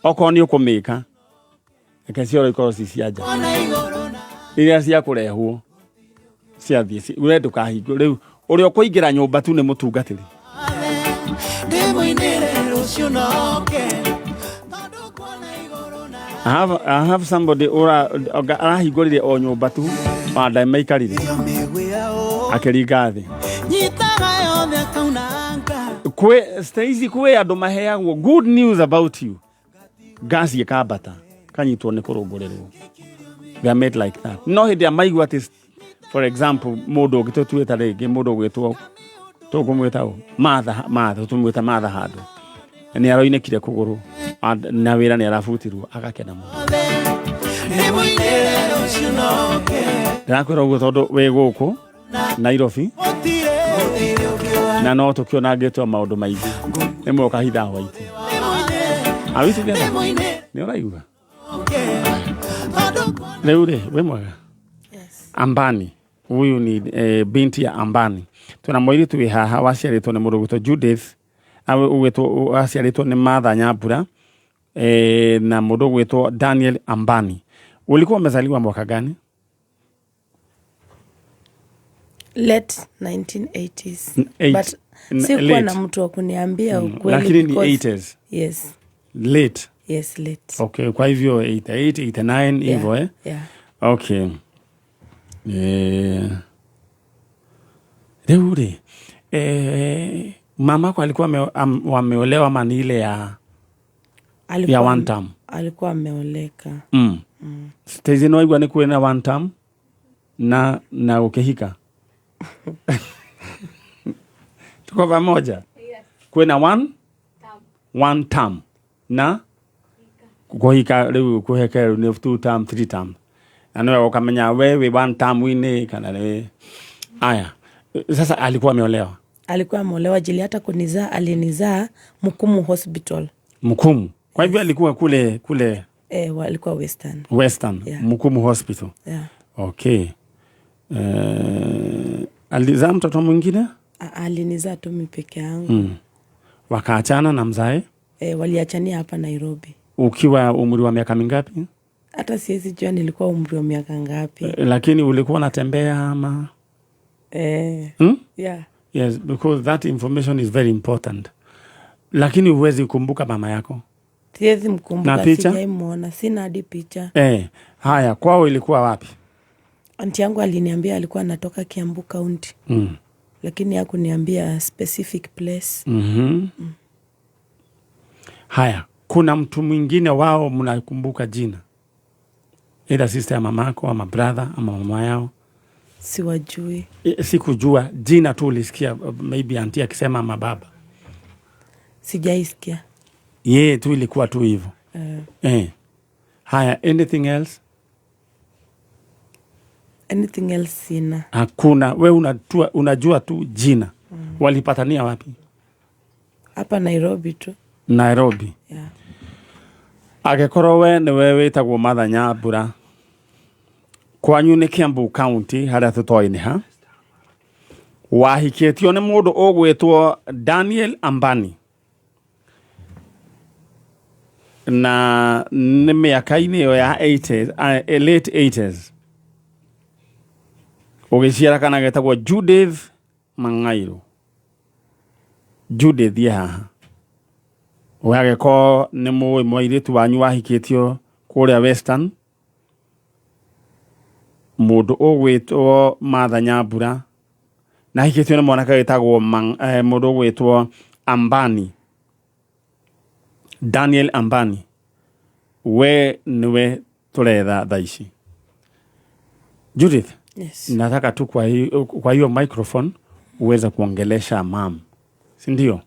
okorwo nĩ ũkũmĩka reke cioro ikorwo ci cia nja. Iria cia kũrehwo ciathiĩ, we ndũkahingũre rĩu ũrĩa ũkũingĩra nyũmba tu nĩ mũtungatĩri. Ndĩmũinĩre rũciũ noke. I have somebody ura arahingũrire o nyũmba tu wa maikarire akĩringa thĩ. Nyitaga yothe akaunanga. Kwĩ Stacy, kwĩ andũ maheagwo good news about you, ngasi ĩkambata kanyitwo nĩ kũrũngũrĩrwo. They are made like that. No hĩndĩ ĩrĩa maigua atĩ, for example, mũndũ ũngĩ tũtuĩta rĩngĩ, mũndũ ũgwĩtwo, tũkũmwĩta ũ, Martha, Martha, tũmwĩta Martha handũ nĩ aroinĩkire kũgũrũ na wĩra nĩ arabutirwo, agakena mũno. Ndĩmũinĩre rũciũ noke. Ndĩrakwĩra ũguo tondũ wĩ gũkũ Nairobi na no tũkĩonangĩtwo maũndũ maingĩ rĩmwe ũkahitha white. Are we together? Nĩ ũraigua rĩu rĩ wĩ mwega. Ambani huyu ni binti ya Ambani. Twĩna mũirĩtu wĩ haha waciarĩtwo nĩ mũndũ ũgwĩtwo Judith, ũgwĩtwo waciarĩtwo nĩ Martha Nyambura na mũndũ ũgwĩtwo Daniel Ambani. Ulikuwa umezaliwa mwaka gani? Late 1980s. Eight. But sikuwa late. Na mtu wa kuniambia ukweli Lakini ni because 80s. Yes. Late. Yes, late. Okay, kwa hivyo 88, 89 hivyo, eh? Yeah. Okay. Rĩu rĩ, mamako alikuwa wameolewa ama ni ile ya one term? Alikuwa ameoleka. Stacy, no waigua nĩ kwĩna one term na ũkĩhika, tuko pamoja? Kwĩna one term na kũhika, rĩu kũheka rĩu nĩ two term, three term, na nĩwe ũkamenya we wĩ one term wini kana nĩ aya. Sasa alikuwa ameolewa? Alikuwa ameolewa jili hata kunizaa alinizaa Mkumu Hospital. Mkumu, kwa hivyo alikuwa kule kule. Eh, alikuwa Western. Western. Yeah. Mkumu Hospital. Yeah. Okay, alizaa mtoto mwingine? Alinizaa tu mimi peke yangu. Wakaachana na mzae? Eh, waliachania hapa Nairobi. Ukiwa umri wa miaka mingapi? Hata siwezi jua nilikuwa umri wa miaka ngapi. Lakini ulikuwa unatembea ama? Eh, Hmm? Yeah. Yes, because that information is very important. Lakini huwezi kumbuka mama yako? Siwezi mkumbuka. Na picha? Sijaimuona, sina hadi picha. Haya, kwao ilikuwa wapi? Anti yangu aliniambia alikuwa anatoka Kiambu County. Lakini hakuniambia specific place. Haya, kuna mtu mwingine wao mnakumbuka jina, either sister ya mamako ama brother ama mama yao? Siwajui. Sikujua jina tu, ulisikia maybe anti akisema ama baba? Sijaisikia. Yeye tu ilikuwa tu hivyo. Eh. Haya, anything else? Anything else sina. Hakuna. We unajua tu jina. Walipatania wapi? Hapa Nairobi tu. Nairobi. Yeah. Angĩkorwo we nĩwe wĩtagwo Martha Nyambura, kwanyu nĩ Kiambu County, harĩa tũtoĩ nĩ ha, wahikĩtio nĩ mũndũ ũgwĩtwo Daniel Ambani na nĩ mĩaka-inĩ ĩyo ya 80s, late 80s, ũgĩciara kana getagwo Judith Mang'airo. Judith ye haha, we agĩkorwo nĩ mũĩ mũirĩtu wanyu wahikĩtio kũrĩa Western, mũndũ ũgwĩtwo Martha Nyambura na ahikĩtio nĩ mwanake wĩtagwo mũndũ ũgwĩtwo Ambani, Daniel Ambani, we nĩwe tũretha thaa ici. Judith. Yes. Nataka tu kwa hiyo microphone uweze kuongelesha mam, si ndio?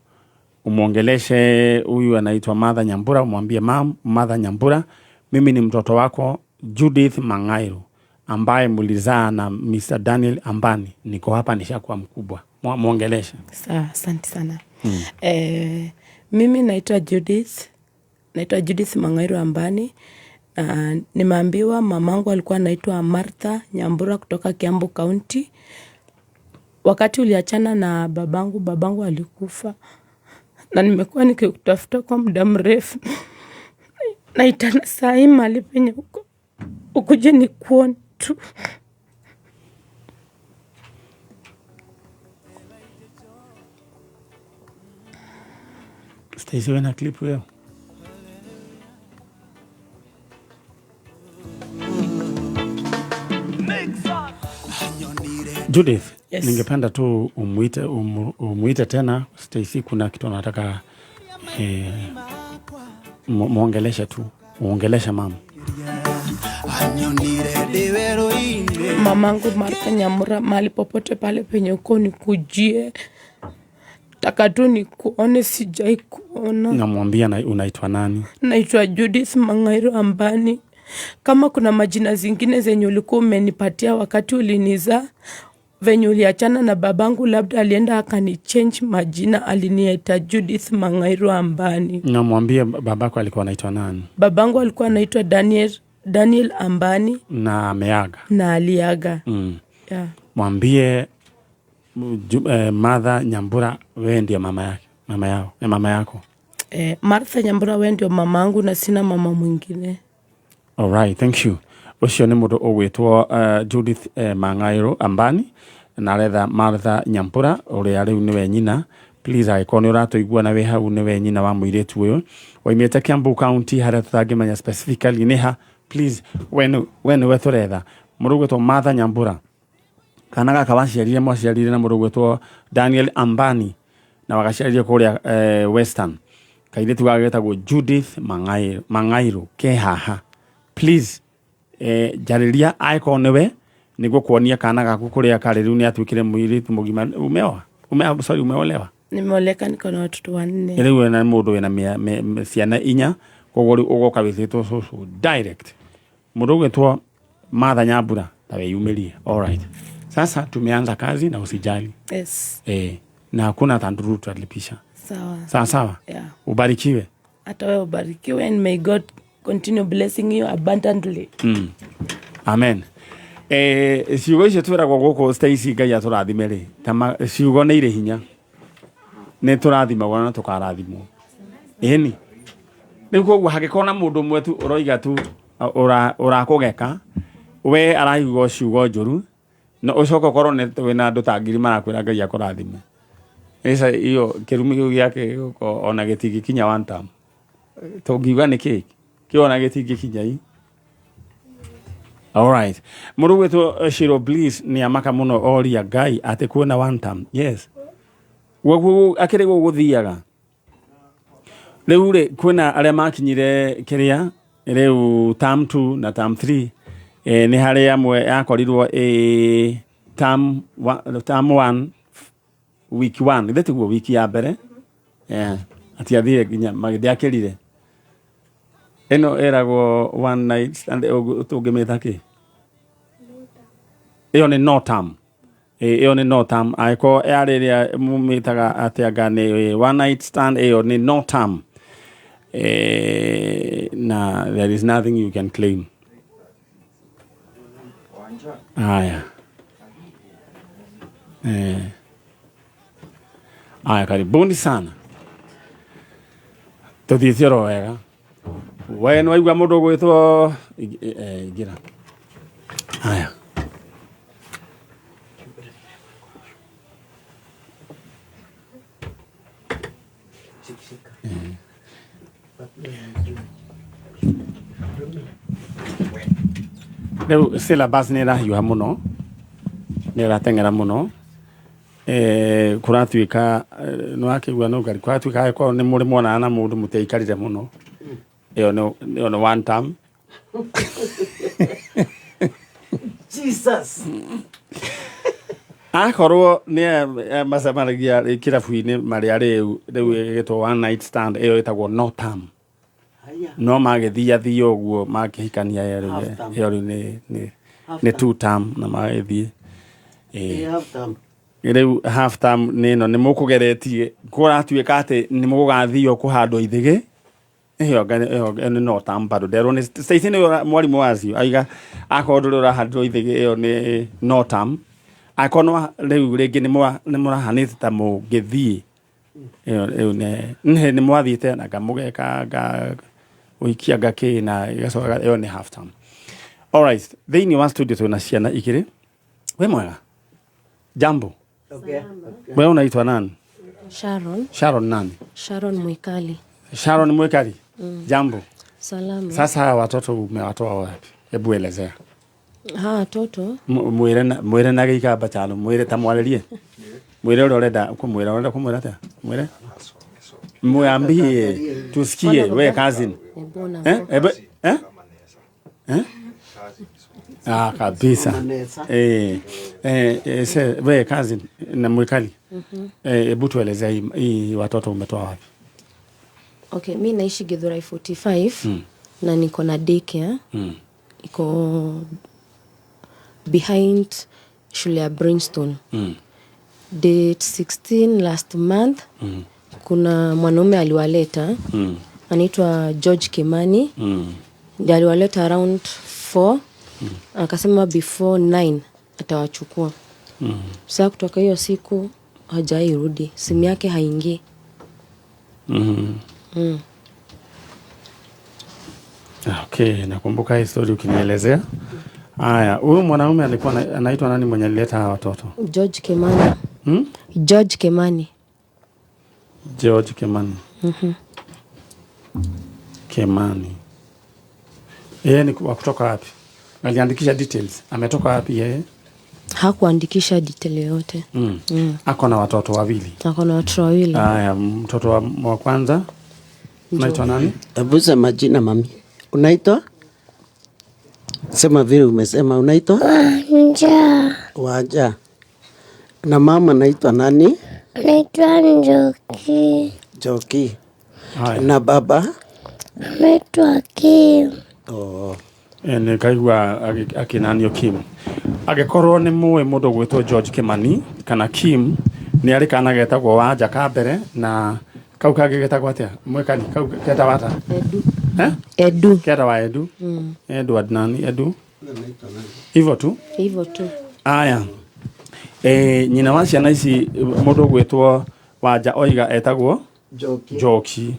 Umwongeleshe huyu anaitwa Martha Nyambura, umwambie, "Mam Martha Nyambura, mimi ni mtoto wako Judith Mang'airo ambaye mlizaa na Mr. Daniel Ambani. Niko hapa, nishakuwa mkubwa." Mwongeleshe. Sawa, asante sana. Mimi naitwa Judith, naitwa Judith Mang'airo Ambani. Nimeambiwa mamangu alikuwa anaitwa Martha Nyambura kutoka Kiambu County. Wakati uliachana na babangu, babangu alikufa na nimekuwa nikikutafuta kwa muda mrefu. Naitana saa hii mahali penye uko ukuje nikuone. tu. Stacy wena clip ĩyo Judith, Yes. ningependa tu umuite, umuite tena Stacy, kuna kitu anataka eh, muongeleshe tu, uongeleshe mama. Mamangu Martha Nyamura, mahali popote pale penye uko nikujie, taka tu nikuone, sijai kuona. Namwambia unaitwa nani? Naitwa Judith Mangairo Ambani. Kama kuna majina zingine zenye ulikuwa umenipatia wakati ulinizaa, venye uliachana na babangu, labda alienda akanichange majina, aliniita Judith Mangairo Ambani. Namwambia babako alikuwa anaitwa nani Babangu alikuwa anaitwa Daniel Ambani na ameaga. na aliaga. Yeah. Mwambie Martha Nyambura, wewe ndiye mama yake, mama yao, mama yako. Martha Nyambura, wewe ndio mamangu na sina mama mwingine. All right, thank you. Ucio nĩ mũndũ ũgwĩtwo Judith Mangairo Ambani na aretha Martha Nyambura ũrĩa rĩu nĩwe nyina. Please angĩkorwo nĩ ũratũigua na wĩ hau nĩwe nyina wa mũirĩtu ũyũ waimĩte Kiambu County harĩa tũtangĩmenya specifically nĩ ha. Please we nĩwe tũretha. Mũndũ ũgwĩtwo Martha Nyambura, kana gaka waciarire mwaciarire na mũndũ ũgwĩtwo Daniel Ambani na wagaciarire kũrĩa Western. Kairĩtu gaka getagwo Judith Mangairo ke haha. Please njarĩria angĩkorwo nĩwe nĩguo kuonia kana gaku kũrĩa karĩ rĩu nĩ atuĩkire mũirĩtu mũgima. Umeoa? Sorry, umeolewa? Nimeoleka, niko na watoto wanne. Rĩu wĩna mũndũ wĩna ciana inya, koguo rĩu ũgoka wĩtĩtwo cũcũ direct. Mũndũ ũgwĩtwo Martha Nyambura ta wĩyumĩrie. All right. Sasa tumeanza kazi na usijali. Yes. Na hakuna tanduru tutalipisha. Sawa. Sawa sawa. Yeah. Ubarikiwe. Hata wewe ubarikiwe, and may God continue blessing you abundantly. Amen. Ciugo icio twĩragwo gũkũ Stacy Ngai atũrathime rĩ, ta ciugo nĩ irĩ hinya. Nĩ tũrathimagwo na tũkarathimwo. Ĩni. Rĩu koguo hangĩkorwo na mũndũ ũmwe tu ũroiga tu ũrakũgeka, we araigua ciugo njũru, na ũcoke ũkorwo nĩ wĩna andũ ta ngiri marakwĩra Ngai akũrathime. Ĩca iyo kĩrumi kĩu gĩake ona gĩtingĩkinya one term. Tũngiuga nĩ kĩĩ? Kĩu ona gĩtingĩkinya i. All right. Mũndũ ũgwĩtwo Shiro Bliss nĩ amaka mũno oria Ngai atĩ kuona one term. Yes. Gũkũ akĩrĩ gũgũthiaga. Rĩu rĩ kwĩna arĩa makinyire kĩrĩa rĩu term 2 na term 3 nĩ harĩ amwe yakorirwo term 1 week 1 ithe tiguo wiki ya mbere. Atiathire nginya magĩthiakĩrire. Ĩno ĩragwo one night stand tũngĩmĩta kĩ? Ĩyo nĩ no term. Ĩyo nĩ no term. Angĩkorwo yarĩ ĩrĩa mũmĩtaga atĩ anga nĩ one night stand, ĩyo nĩ no term. Na there is nothing you can claim. Aya. Aya, karibuni sana. Tuthiĩte oro wega. We nĩ waigua mũndũ ũgwĩtwo ingĩra. Aya. Rĩu syllabus nĩ ĩrahiũha mũno, nĩ ĩrateng'era mũno. Kũratuĩka nĩ wakĩigua no ngari kũratuĩka angĩkorwo nĩ mũrĩ mwonana na mũndũ mũtiaikarire mũno, ĩyo nĩ one term. Jesus. Akorwo nĩ macemanagia kĩrabu-inĩ marĩa rĩu ĩgĩtwo one night stand, ĩyo ĩtagwo no term. No magĩthiathia ũguo makĩhikania ĩyo rĩu nĩ two term na magĩthiĩ. Rĩu half term nĩ ĩno nĩ mũkũgeretie kũratuĩka atĩ nĩ mũgũgathio kũhandwo ithĩgĩ. Ĩyo nĩ no term bado nderwo nĩ Stacy nĩ mwarimũ wacio aiga akorwo ndũrĩ ũrahandwo ithĩgĩ ĩyo nĩ no term. Akorwo rĩu rĩngĩ nĩ mũrahanĩte ta mũngĩthiĩ ĩyo nĩ mwathiĩte na ngamũgeka nga ũikia ngakĩ na ĩgacoka ĩyo nĩ half term. Alright, thĩinĩ wa studio twĩna ciana igĩrĩ. Wĩ mwega? Jambo. Wewe unaitwa nani? Sharon. Sharon nani? Sharon Mwikali. Sharon Mwikali. Jambo. Salama. Sasa hawa watoto umewatoa wapi? Hebu elezea. Hawa watoto Mwĩre na mwĩre na gĩikamba chalo, mwĩre ta mwarĩrie. Mwĩre ũrĩa ũrenda kũmwĩra, ũrenda kũmwĩra atĩa? Mwĩre. Mwambie tusikie we cousin. Ebona. Eh? Ebe, eh? Eh? Ah, kabisa. Eh, eh, eh, se, we cousin na Mwikali. Eh, hebu tuelezea hii watoto umetoa wapi? Okay, mi naishi Githurai 45 na niko na daycare iko behind shule ya Brainstone. Date 16 last month kuna mwanaume aliwaleta anaitwa George Kimani ndiye aliwaleta around 4 akasema before 9 atawachukua. Sasa kutoka hiyo siku hajairudi, simu yake haingii. Okay, nakumbuka hii story ukinielezea. Haya, huyu mwanaume alikuwa anaitwa nani mwenye alileta hawa watoto? George Kimani. George Kimani. George Kimani. Kimani. Yeye ni wa kutoka wapi? Aliandikisha details. Ametoka wapi yeye? Hakuandikisha detail yoyote. Ako na watoto wawili. Ako na watoto wawili. Haya, mtoto wa kwanza unaitwa nani? Hebu sema jina mami. Unaitwa? Sema vile umesema unaitwa? Wanja. Wanja. Na mama anaitwa nani? Naitwa Njoki. Njoki. Na baba? Naitwa Kim. Oh. Nĩ kaigua akĩnanio Kim. Angĩkorwo nĩ mũĩ mũndũ ũgwĩtwo George Kimani kana Kim, nĩ arĩ kana getagwo Wanja ka mbere na kau kangĩ getagwo atĩa? Mwĩkani kau ketagwo ata? Edu. Eh? Edu. Ketagwo Edu. Edward nani? Edu. Hivyo tu? Hivyo tu. Aya. Nyina wa ciana ici mũndũ ũgwĩtwo Wanja oiga etagwo Njoki. Njoki.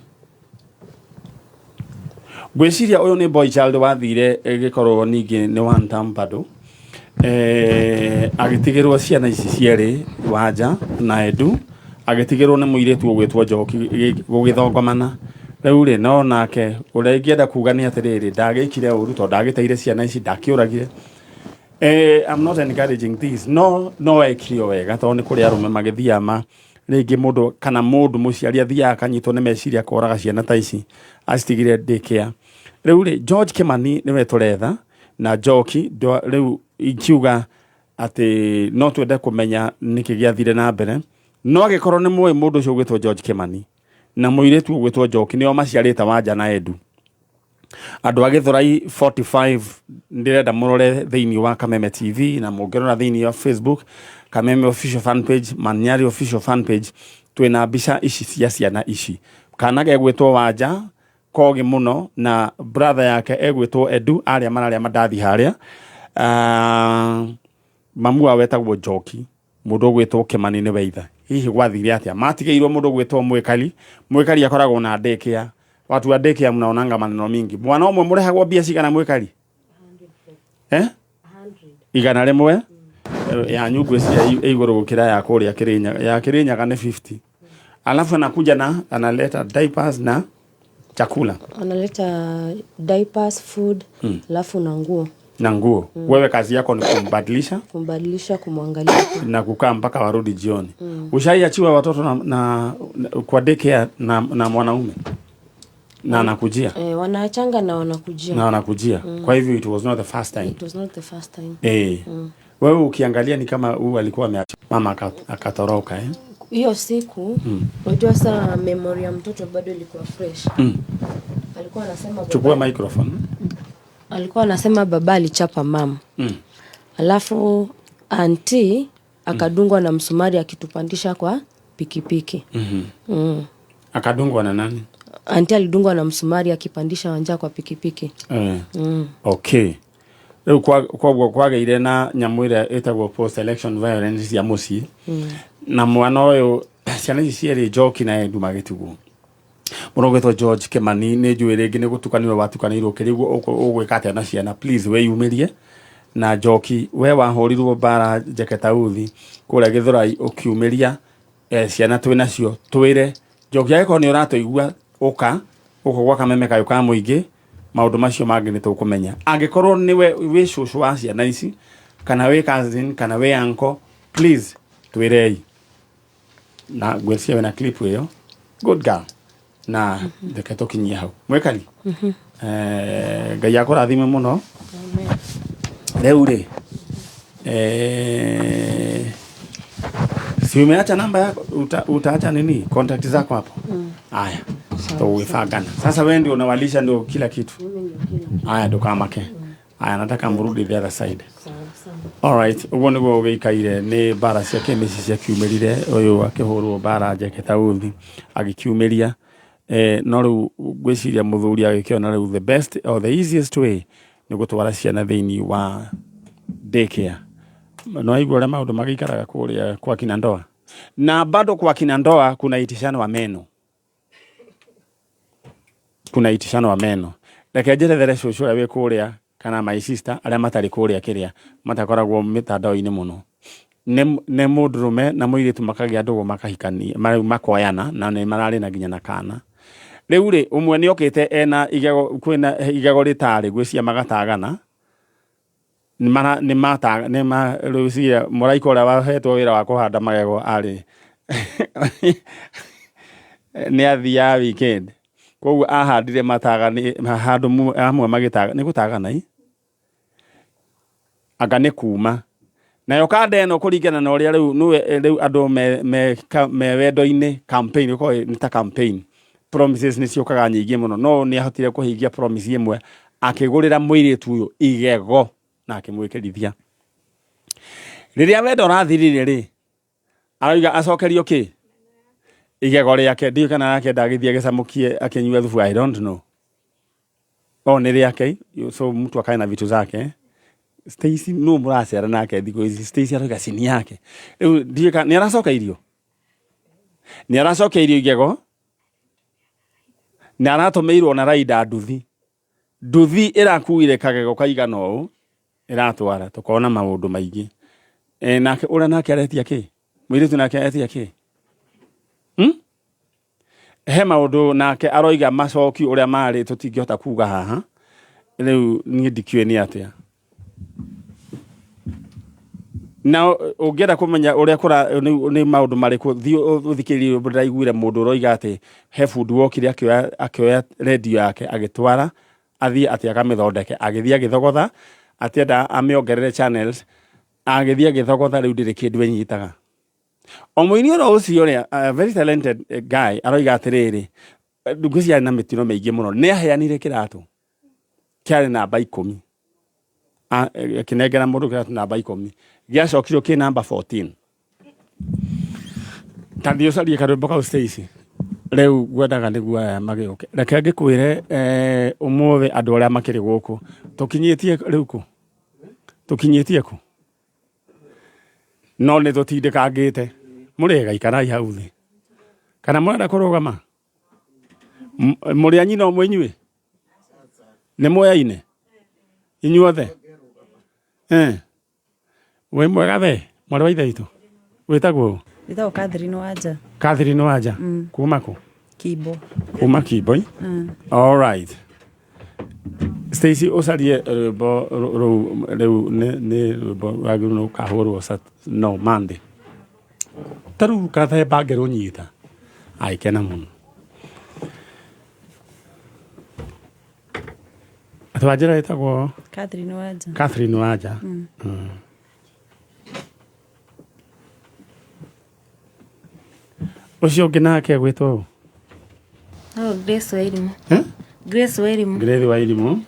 Ngwĩciria ũyũ nĩ boy child wathire ĩgĩkorwo ningĩ nĩ one term bado. Agĩtigĩrwo ciana ici cierĩ Wanja na Edu, agĩtigĩrwo nĩ mũirĩtu ũgwĩtwo Njoki gũgĩthongomana. Rĩu rĩ no nake ũrĩa ingĩenda kuga nĩ atĩrĩrĩ, ndagĩkire ũru tondũ ndagĩteire ciana ici, ndakĩũragire. I'm not encouraging this. No, no ekire wega tondũ nĩ kũrĩ arũme magĩthiaga ma rĩngĩ mũndũ kana mũndũ mũciari athiaga akanyitwo nĩ meciria akoraga ciana ta ici acitigire daycare. Rĩu rĩ George Kimani nĩwe tũretha na Njoki rĩu ingiuga atĩ no twende kũmenya nĩkĩ gĩathire na mbere. No angĩkorwo nĩ mũĩ mũndũ ũcio ũgwĩtwo George Kimani na mũirĩtu ũgwĩtwo Njoki nĩo maciarĩte Wanja na Edu. Andũ a Githurai 45 ndĩrenda mũrore thĩinĩ wa Kameme TV na mũngĩrora thĩinĩ wa Facebook Kameme official fan page, Manyari official fan page, twĩna mbica ici cia ciana ici. Kana gegwĩtwo Wanja kogi mũno na brother yake egwĩtwo Edu, arĩa mararĩa mandathi harĩa. Mamu wao etagwo Njoki, mũndũ ũgwĩtwo Kimani nĩwe ithe. Hihi gwathire atĩa? Matigĩirwo mũndũ ũgwĩtwo Mwikali. Mwikali akoragwo na daycare. Watu wa daycare mnaonanga maneno mingi. Mwana ũmwe mũrehagwo mbia cigana Mwikali? 100? Yanyu ngwĩciria ĩ igũrũ gũkĩra ya kũrĩa Kĩrĩnyaga. Ya Kĩrĩnyaga nĩ 50. Alafu anakuja na analeta diapers na chakula. Analeta diapers, food, alafu na nguo. Na nguo. Wewe kazi yako ni kumbadilisha? Kumbadilisha, kumwangalia. Na kukaa mpaka warudi jioni. Ushaiachiwa watoto na kwa daycare na mwanaume? Na anakujia? Wanaachanga na wanakujia. Na wanakujia. Kwa hivyo it was not the first time. It was not the first time. Wewe ukiangalia ni kama huyu alikuwa ameacha mama akatoroka? Hiyo siku, unajua saa memory ya mtoto bado ilikuwa fresh. Alikuwa anasema baba. Chukua microphone. Alikuwa anasema baba alichapa mama. Alafu auntie akadungwa na msumari akitupandisha kwa pikipiki. Akadungwa na nani? Auntie alidungwa na msumari akipandisha Wanja kwa pikipiki. Okay. Rĩu koguo kwagĩire na nyamũ ĩrĩa ĩtagwo post election violence cia mũciĩ. Na mwana ũyũ ciana ici cierĩ Njoki na Edu magĩtigwo. Mũrogwĩtwo George Kimani, nĩ njũĩ rĩngĩ nĩ gũtukanĩrwo watukanĩirwo kĩrĩguo ũgwĩka atĩa na ciana, please wĩyumĩrie. Na Njoki, we wahũrirwo mbara Njeketauthi kũrĩa Gĩthũrai ũkiumĩria ciana twĩ nacio, twĩre Njoki angĩkorwo nĩ ũratũigua, ũka gũkũ gwa Kameme Kayũ ka Mũingĩ, maũndũ macio mangĩ nĩ tũkũmenya. Angĩkorwo nĩwe wĩ cũcũ wa ciana ici, kana wĩ cousin, kana wĩ uncle, please twĩrei. Na ngwĩciria wĩna clip ĩyo, good girl, na reke tũkinyie hau. Mwĩkali, Ngai akũrathime mũno. Rĩu rĩ, si umeacha namba yako, utaacha nini contact zako hapo? Haya, tugwibangana sasa. Wewe ndio unawalisha, ndio kila kitu. Haya, ndukamake. Haya, nataka mrudi the other side. Alright, ũguo nĩguo gũgĩikaire. Nĩ mbara cia kĩmĩciĩ ciakiumĩrire, ũyũ akĩhũrwo mbara Njeketauthi agĩkiumĩria, no rĩu ngwĩciria mũthuri agĩkĩona rĩu the best or the easiest way nĩ gũtwara ciana thĩinĩ wa daycare. No aigua ũrĩa maũndũ magĩikaraga kũrĩa kwa kina ndoa, na bado kwa kina ndoa kuna itishano wa meno, kuna itishano wa meno. Reke njerethere cũcũ ũrĩa wĩ kũrĩa, kana my sister arĩa matarĩ kũrĩa, kĩrĩa matakoragwo mĩtandao-inĩ mũno. Nĩ mũndũrũme na mũirĩtu makagĩa ndũgũ, makahikania, makoyana, na nĩ mararĩ na nginya na kana. Rĩu rĩ, ũmwe nĩ okĩte ena igego, kwĩna igego rĩtarĩ, ngwĩciria magatagana nĩ mata nĩ ma rĩu mũraika ũrĩa wahetwo wĩra wa kũhanda magego arĩ nĩ athiaga weekend, koguo ahandire mataga handũ hamwe magĩtaga, nĩ gũtagana i anga nĩ kuma nayo kanda ĩno, kũringana na ũrĩa rĩu nĩwe rĩu andũ me wendo-inĩ, campaign ĩkoragwo nĩ ta campaign, promises nĩ ciũkaga nyingĩ mũno, no nĩ ahotire kũhingia promise ĩmwe, akĩgũrĩra mũirĩtu ũyũ igego na akĩmwĩkĩrithia. Rĩrĩa wendo ũrathirire rĩ, arauga acokerio kĩ igego rĩake. Ndiũĩ kana arakĩenda agĩthiĩ agĩcamũkie akĩnyue thubu, I don't know. O nĩ rĩake, so mtu akae na vitu zake. Stacy, nũ mũracera nake thikũ ici? Stacy arauga cini yake rĩu, ndiũĩ kana nĩ aracokeirio, nĩ aracokeirio igego, nĩ aratũmĩirwo na raida nduthi, nduthi ĩrakuire kagego kaigana ũũ ĩratwara. Tũkona maũndũ maingĩ. Nake ũrĩa nake aretia kĩ, mũirĩtu nake aretia kĩ, He maũndũ nake aroiga macoki ũrĩa marĩ tũtingĩhota kuga haha. Rĩu niĩ ndikĩũĩ nĩ atĩa. Na ũngĩenda kũmenya ũrĩa kũra nĩ maũndũ marĩkũ, thiĩ ũthikĩrĩrie. Ndĩraiguire mũndũ ũroiga atĩ he bundi wokire akĩoya rendio yake, agĩtwara athiĩ atĩ akamĩthondeke, agĩthiĩ agĩthogotha, atĩenda amĩongerere channels, agĩthiĩ agĩthogotha, rĩu ndĩrĩ kĩndũ ĩnyitaga. O mũini oro ũcio ũrĩa a very talented guy aroiga atĩrĩrĩ, ngwĩciria arĩ na mĩtino mĩingĩ mũno, nĩ aheanire kĩratũ kĩarĩ namba 10, akĩnengera mũndũ kĩratũ namba 10, gĩacokirio kĩ namba 14. Ta thiĩ ũcarie karwĩmbo kau, Stacy. Rĩu ngwendaga nĩguo aya magĩũke. Reke ngĩkwĩre, ũmũthĩ andũ arĩa makĩrĩ gũkũ tũkinyĩtie rĩu kũ, tũkinyĩtie kũ, no nĩ tũtindĩkangĩte. Mũrĩega, ikarai hau thĩ, kana mũrenda kũrũgama? Mũrĩ a nyina ũmwe inyuĩ? Nĩ muoyaine inyuothe? Wĩ mwega we, mwarĩ wa ithe witũ, wĩtagwo ũ? Njĩtagwo Catherine Wanja. Catherine Wanja. Kuma kũ? Kimbo. Kuma Kimboi. All right. Stacy, ũcarie rwĩmbo rũu rĩu nĩ rwĩmbo rwagĩrĩirwo nĩ gũkahũrwo no Monday. Ta rĩu kathemba ngĩrũnyita agĩkena mũno. Atĩ wanjĩra ĩtagwo? Catherine Wanja. Catherine Wanja. Ũcio ũngĩ nake gwĩtwo ũ? Oh, Grace Wairimu. Eh? Grace Wairimu. Grace Wairimu.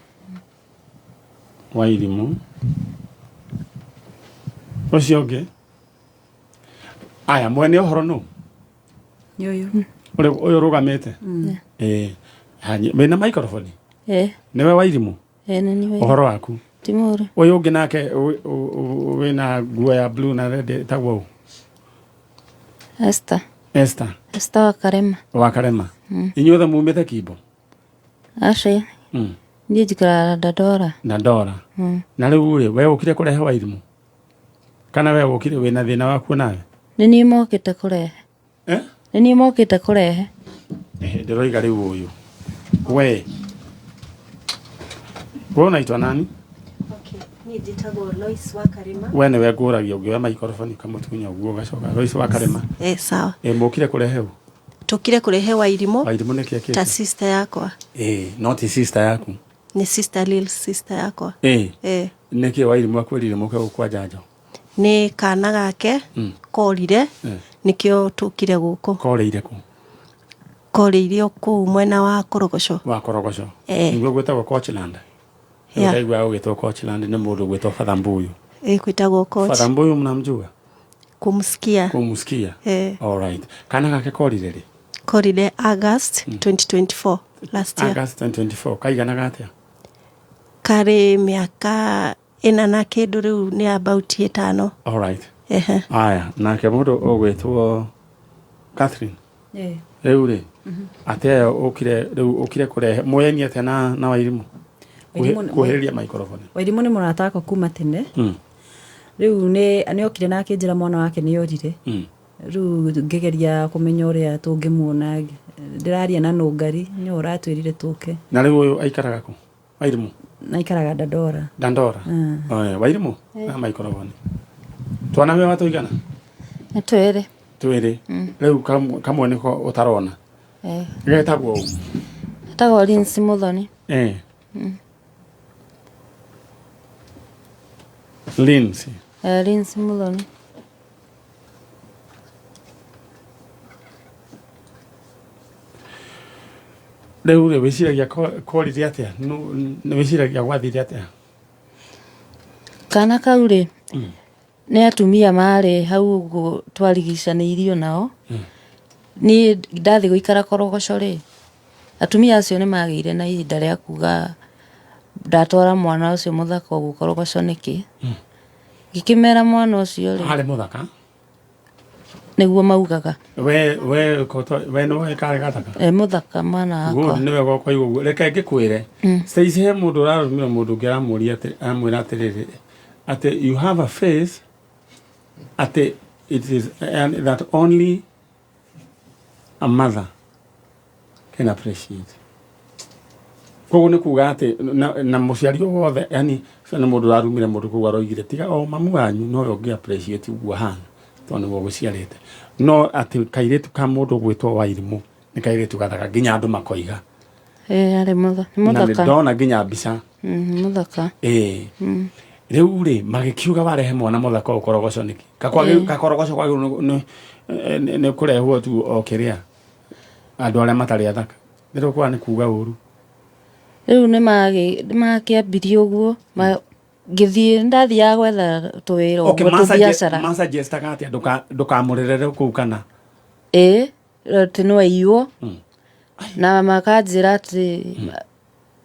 Wairimu. Ũcio ũngĩ. Aya, mwene ũhoro nũ? Nĩ ũyũ. Ũrĩa ũyũ ũrũgamĩte? Ĩĩ. Wĩna microphone? Eh, Nĩwe Wairimu? Eh, nĩ niĩ Wairimu. Ũhoro waku? Ti mũũru. Ũyũ ũngĩ nake wĩna nguo ya blue na red ĩtagwo ũ? Esther. Esther. Esther wa Karema. Wa Karema. Inyuothe mumĩte Kimbo? Aca. Niĩ njikaraga Dandora. Dandora. Na rĩu rĩ, we ũkire kũrehe Wairimũ kana we ũkire wĩna thĩna waku nawe? Nĩ niĩ mokĩte kũrehe. Eh? Nĩ niĩ mokĩte kũrehe. Ndĩroiga rĩu ũyũ we we unaitwa nani? Niĩ njĩtagwo Lois wa Karĩma. We nĩwe ngũragia, ũngĩoya maikoroboni ũkamũtunya ũguo ũgacoka. Lois wa Karĩma. Eh, sawa. Ĩ mũkire kũrehe ũ? Tũkire kũrehe Wairimũ. Wairimũ nĩkĩ akĩte? Ta sister yakwa. Ĩ no ti sister yaku? Nĩ sister, lil sister yakwa. Ĩ. Eh. Nĩkĩ Wairimũ akwĩrire mũke gũkũ kwa njanjo? Nĩ kana gake korire. Nĩkĩo tũkire gũkũ. Korĩire kũ? Korĩire o kũu mwena wa Korogoco. Wa Korogoco? Eh. Nĩguo gwĩtagwo Coachland. Yeah. Ndaigua ũgĩtwo Coachland nĩ mũndũ ũgwĩtwo Father Mbuyu. Ĩ kwĩtagwo coach. Father Mbuyu mnamjua? Kumsikia. Kumsikia. Eh. All right. Kana gake korire rĩ? Korire August 2024, last year. August 2024. Kaiganaga atĩa? Karĩ mĩaka ĩna na kĩndũ, rĩu nĩ about 5. All right. Ehe. Aya, nake mũndũ ũgwĩtwo Catherine. Eh. Rĩu rĩ, atĩa ũkire rĩu ũkire kũrehe mũyeni atĩa na Wairimũ? Wairimũ nĩ- Kuhĩrĩria microphone. Wairimũ nĩ mũrata wakwa kuma tene. Rĩu nĩ okire na akĩnjĩra mwana wake nĩ orire. Rĩu ngĩgeria kũmenya ũrĩa tũngĩmuona, ndĩraria na Nũngari, nĩwe ũratwĩrire tũke. Na rĩu ũyũ aikaraga kũ? Wairimũ? Naikaraga Dandora. Dandora. Oe, Wairimũ? Na microphone. Twana wewa tũigana? Nĩ twĩrĩ. Twĩrĩ. Rĩu kamwe nĩko ũtarona. Eh. Getagwo ũũ? Etagwo Lindsay Muthoni. Eh. Lindsay. Eh, Lindsay Muthoni. Rĩu rĩ, wĩciragia korire atĩa? Nĩ wĩciragia gwathire atĩa? Kana kau rĩ, nĩ atumia marĩ hau ũguo twarigicanĩirio nao. Niĩ ndathiĩ gũikara Korogoco rĩ, atumia acio nĩ magĩire na ihinda rĩa kuga ndatwara mwana ũcio mũthaka ũguo Korogoco nĩkĩ. Ngĩkĩmera mwana ũcio rĩ, Arĩ mũthaka? Nĩguo maugaga. We koto we nĩwe karĩ gathaka? E mũthaka mwana Good, wakwa. nĩwe gwakoiga ũguo. Reke ngĩkwĩre. Stacey, he mũndũ ũrarũmĩra mũndũ ũngĩ aramũria atĩ, aramwĩra atĩrĩrĩ, atĩ you have a face atĩ it is and that only a mother can appreciate. Koguo nĩ kuga atĩ na mũciari o wothe, yani ũcio nĩ mũndũ ũrarumire mũndũ, koguo aroigire tiga o mamu wanyu nowe ũngĩ appreciate ũguo ahana tondũ nĩwe ũgũciarĩte, no atĩ kairĩtu ka mũndũ gwĩtwo Wairimũ nĩ kairĩtu gathaka nginya andũ makoiga. Eh, arĩ nĩ Na nĩ mũthaka. ndona nginya mbica. Mũthaka. Ĩĩ. Rĩu rĩ, magĩkiuga warehe mwana mũthaka ũkorogoco nĩkĩ? Kakorogoco kwagĩrĩirwo nĩ kũrehwo tu o kĩrĩa andũ arĩa matarĩ athaka, ndĩrokwa nĩ kuga ũru. Rĩu nĩ makĩambirie ũguo, ngĩthiĩ ndathiaga gwetha tũwĩra Okay, ũguo tũbiacara. Masuggestaga atĩa ndũkamũrerere kũu kana? Ĩĩ, atĩ no aiywo. Na makanjĩra atĩ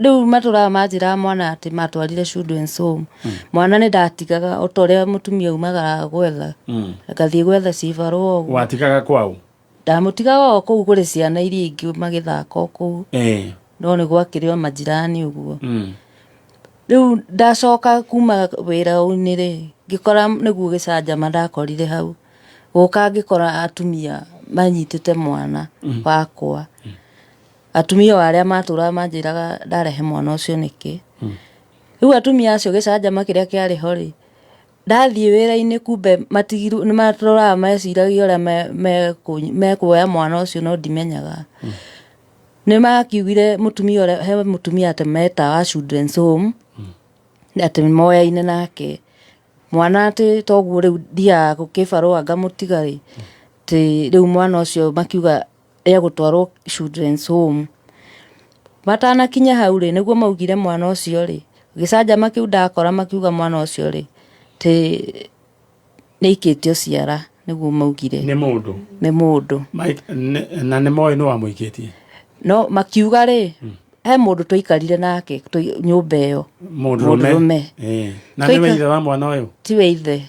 rĩu matũraga manjĩraga mwana atĩ matwarire children's home. Mwana nĩ ndatigaga o ta ũrĩa mũtumia umagaraga gwetha, ngathiĩ gwetha cibarũa ũguo. Watigaga kwao? Ndamũtigaga o kũu kũrĩ ciana iria ingĩ magĩthaka o kũu. No nĩ gwakĩrĩ o majirani ũguo. Rĩu ndacoka kuma wĩra-inĩ rĩ, ngĩkora nĩguo gĩcanjama ndakorire hau. Gũka ngĩkora atumia manyitĩte mwana wakwa. Atumia o arĩa matũraga manjĩraga ndarehe mwana ũcio nĩkĩ. Rĩu atumia acio gĩcanjama kĩrĩa kĩarĩ ho rĩ, ndathiĩ wĩra-inĩ kumbe matigirwo nĩ matũraga meciragia ũrĩa mekuoya mwana ũcio, no ndimenyaga. Nĩ makiugire mũtumia ũrĩa, he mũtumia atĩ metaga children's home, atĩ moyaine nake. Mwana atĩ toguo rĩu thiaga kĩbarũa ngamũtiga rĩ, atĩ rĩu mwana ũcio makiuga egũtwarwo children's home. Matanakinya hau rĩ, nĩguo maugire mwana ũcio rĩ, gĩcanjama kĩu ndakora makiuga mwana ũcio rĩ, atĩ nĩ aikĩtio ciara, nĩguo maugire. Nĩ mũndũ? Nĩ mũndũ. Mike, na nĩ moĩ nĩ wamũikĩtie? No makiuga rĩ, he mũndũ twaikarire nake nyũmba ĩyo. Mũndũrũme? Mũndũrũme. Na nĩwe ithe wa mwana ũyũ? Tiwe ithe.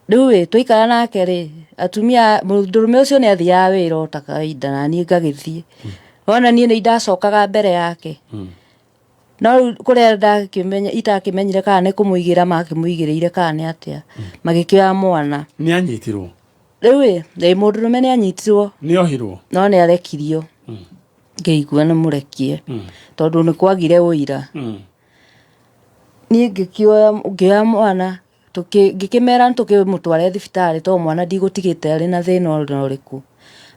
Rĩu ĩ twaikara nake rĩ, atumia, mũndũrũme ũcio nĩ athiaga wĩra o ta kawaida na niĩ ngagĩthiĩ. Wona niĩ nĩ ndacokaga mbere yake. No rĩu kũrĩa ndakĩmenya itakĩmenyire kana nĩ kũmũigĩra makĩmũigĩrĩire kana nĩ atĩa, magĩkĩoya mwana. Nĩ anyitirwo? Rĩu ĩ, ĩ mũndũrũme nĩ anyitirwo. Nĩ ohirwo? No nĩ arekirio. Ngĩigua nĩ mũrekie tondũ nĩ kwagire ũira. Niĩ ngĩkĩoya ngĩoya mwana ngĩkĩmera tũkĩmũtware thibitarĩ tondũ mwana ndigũtigĩte arĩ na thĩna ona ũrĩkũ.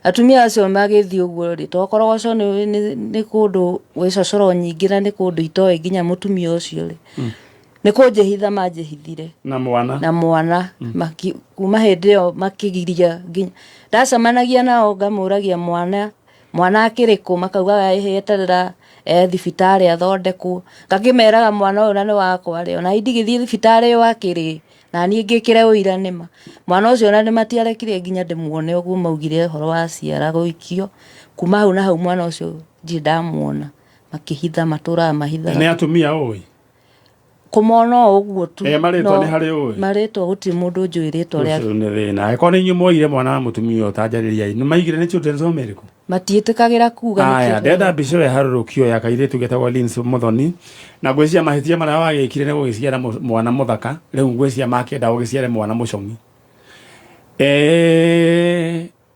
Atumia acio magĩthiĩ ũguo rĩ, tondũ Korogoco nĩ kũndũ gwĩ cocoro nyingĩ na nĩ kũndũ itoĩ nginya mũtumia ũcio rĩ, nĩ kũnjĩhitha manjĩhithire. Na mwana? Na mwana. Kuma hĩndĩ ĩyo makĩgiria nginya ndacemanagia nao ngamũragia mwana, mwana akĩrĩ kũ, makaugaga ĩhĩ eterera e thibitarĩ athondekwo. Ngakĩmeraga mwana ũyũ na nĩ wakwa rĩ, ona niĩ ndigĩthiĩ thibitarĩ ĩyo akĩrĩ, na niĩ ngĩkĩre ũira nĩma. Mwana ũcio ona nĩmatiarekire nginya ndĩmuone ũguo maugire ũhoro wa ciara gũikio. Kuma hau na hau mwana ũcio ndirĩ ndamuona, makĩhitha, matũraga mahithaga. Nĩ atumia ũĩ? Kũmona o ũguo tu. Marĩtwa nĩ harĩ ũĩ? Marĩtwa gũtirĩ mũndũ ũnjũĩ rĩtwa rĩake. Ũcio nĩ thĩna. Angĩkorwo nĩ inyuĩ mwoire mwana wa mũtumia ũyũ tanjarĩriai. Nĩ maigire nĩ children's home ĩrĩkũ? Matiĩtĩkagĩra kuga nĩ Aya, children's ndĩrenda home. mbica ĩyo ĩharũrũkio ya kairĩtu getagwo Lindsay Muthoni. Na ngwĩciria mahĩtia marĩa wagĩkire nĩ gũgĩciara mwana mũthaka. Rĩu ngwĩciria makĩenda ũgĩciare mwana mũcong'i.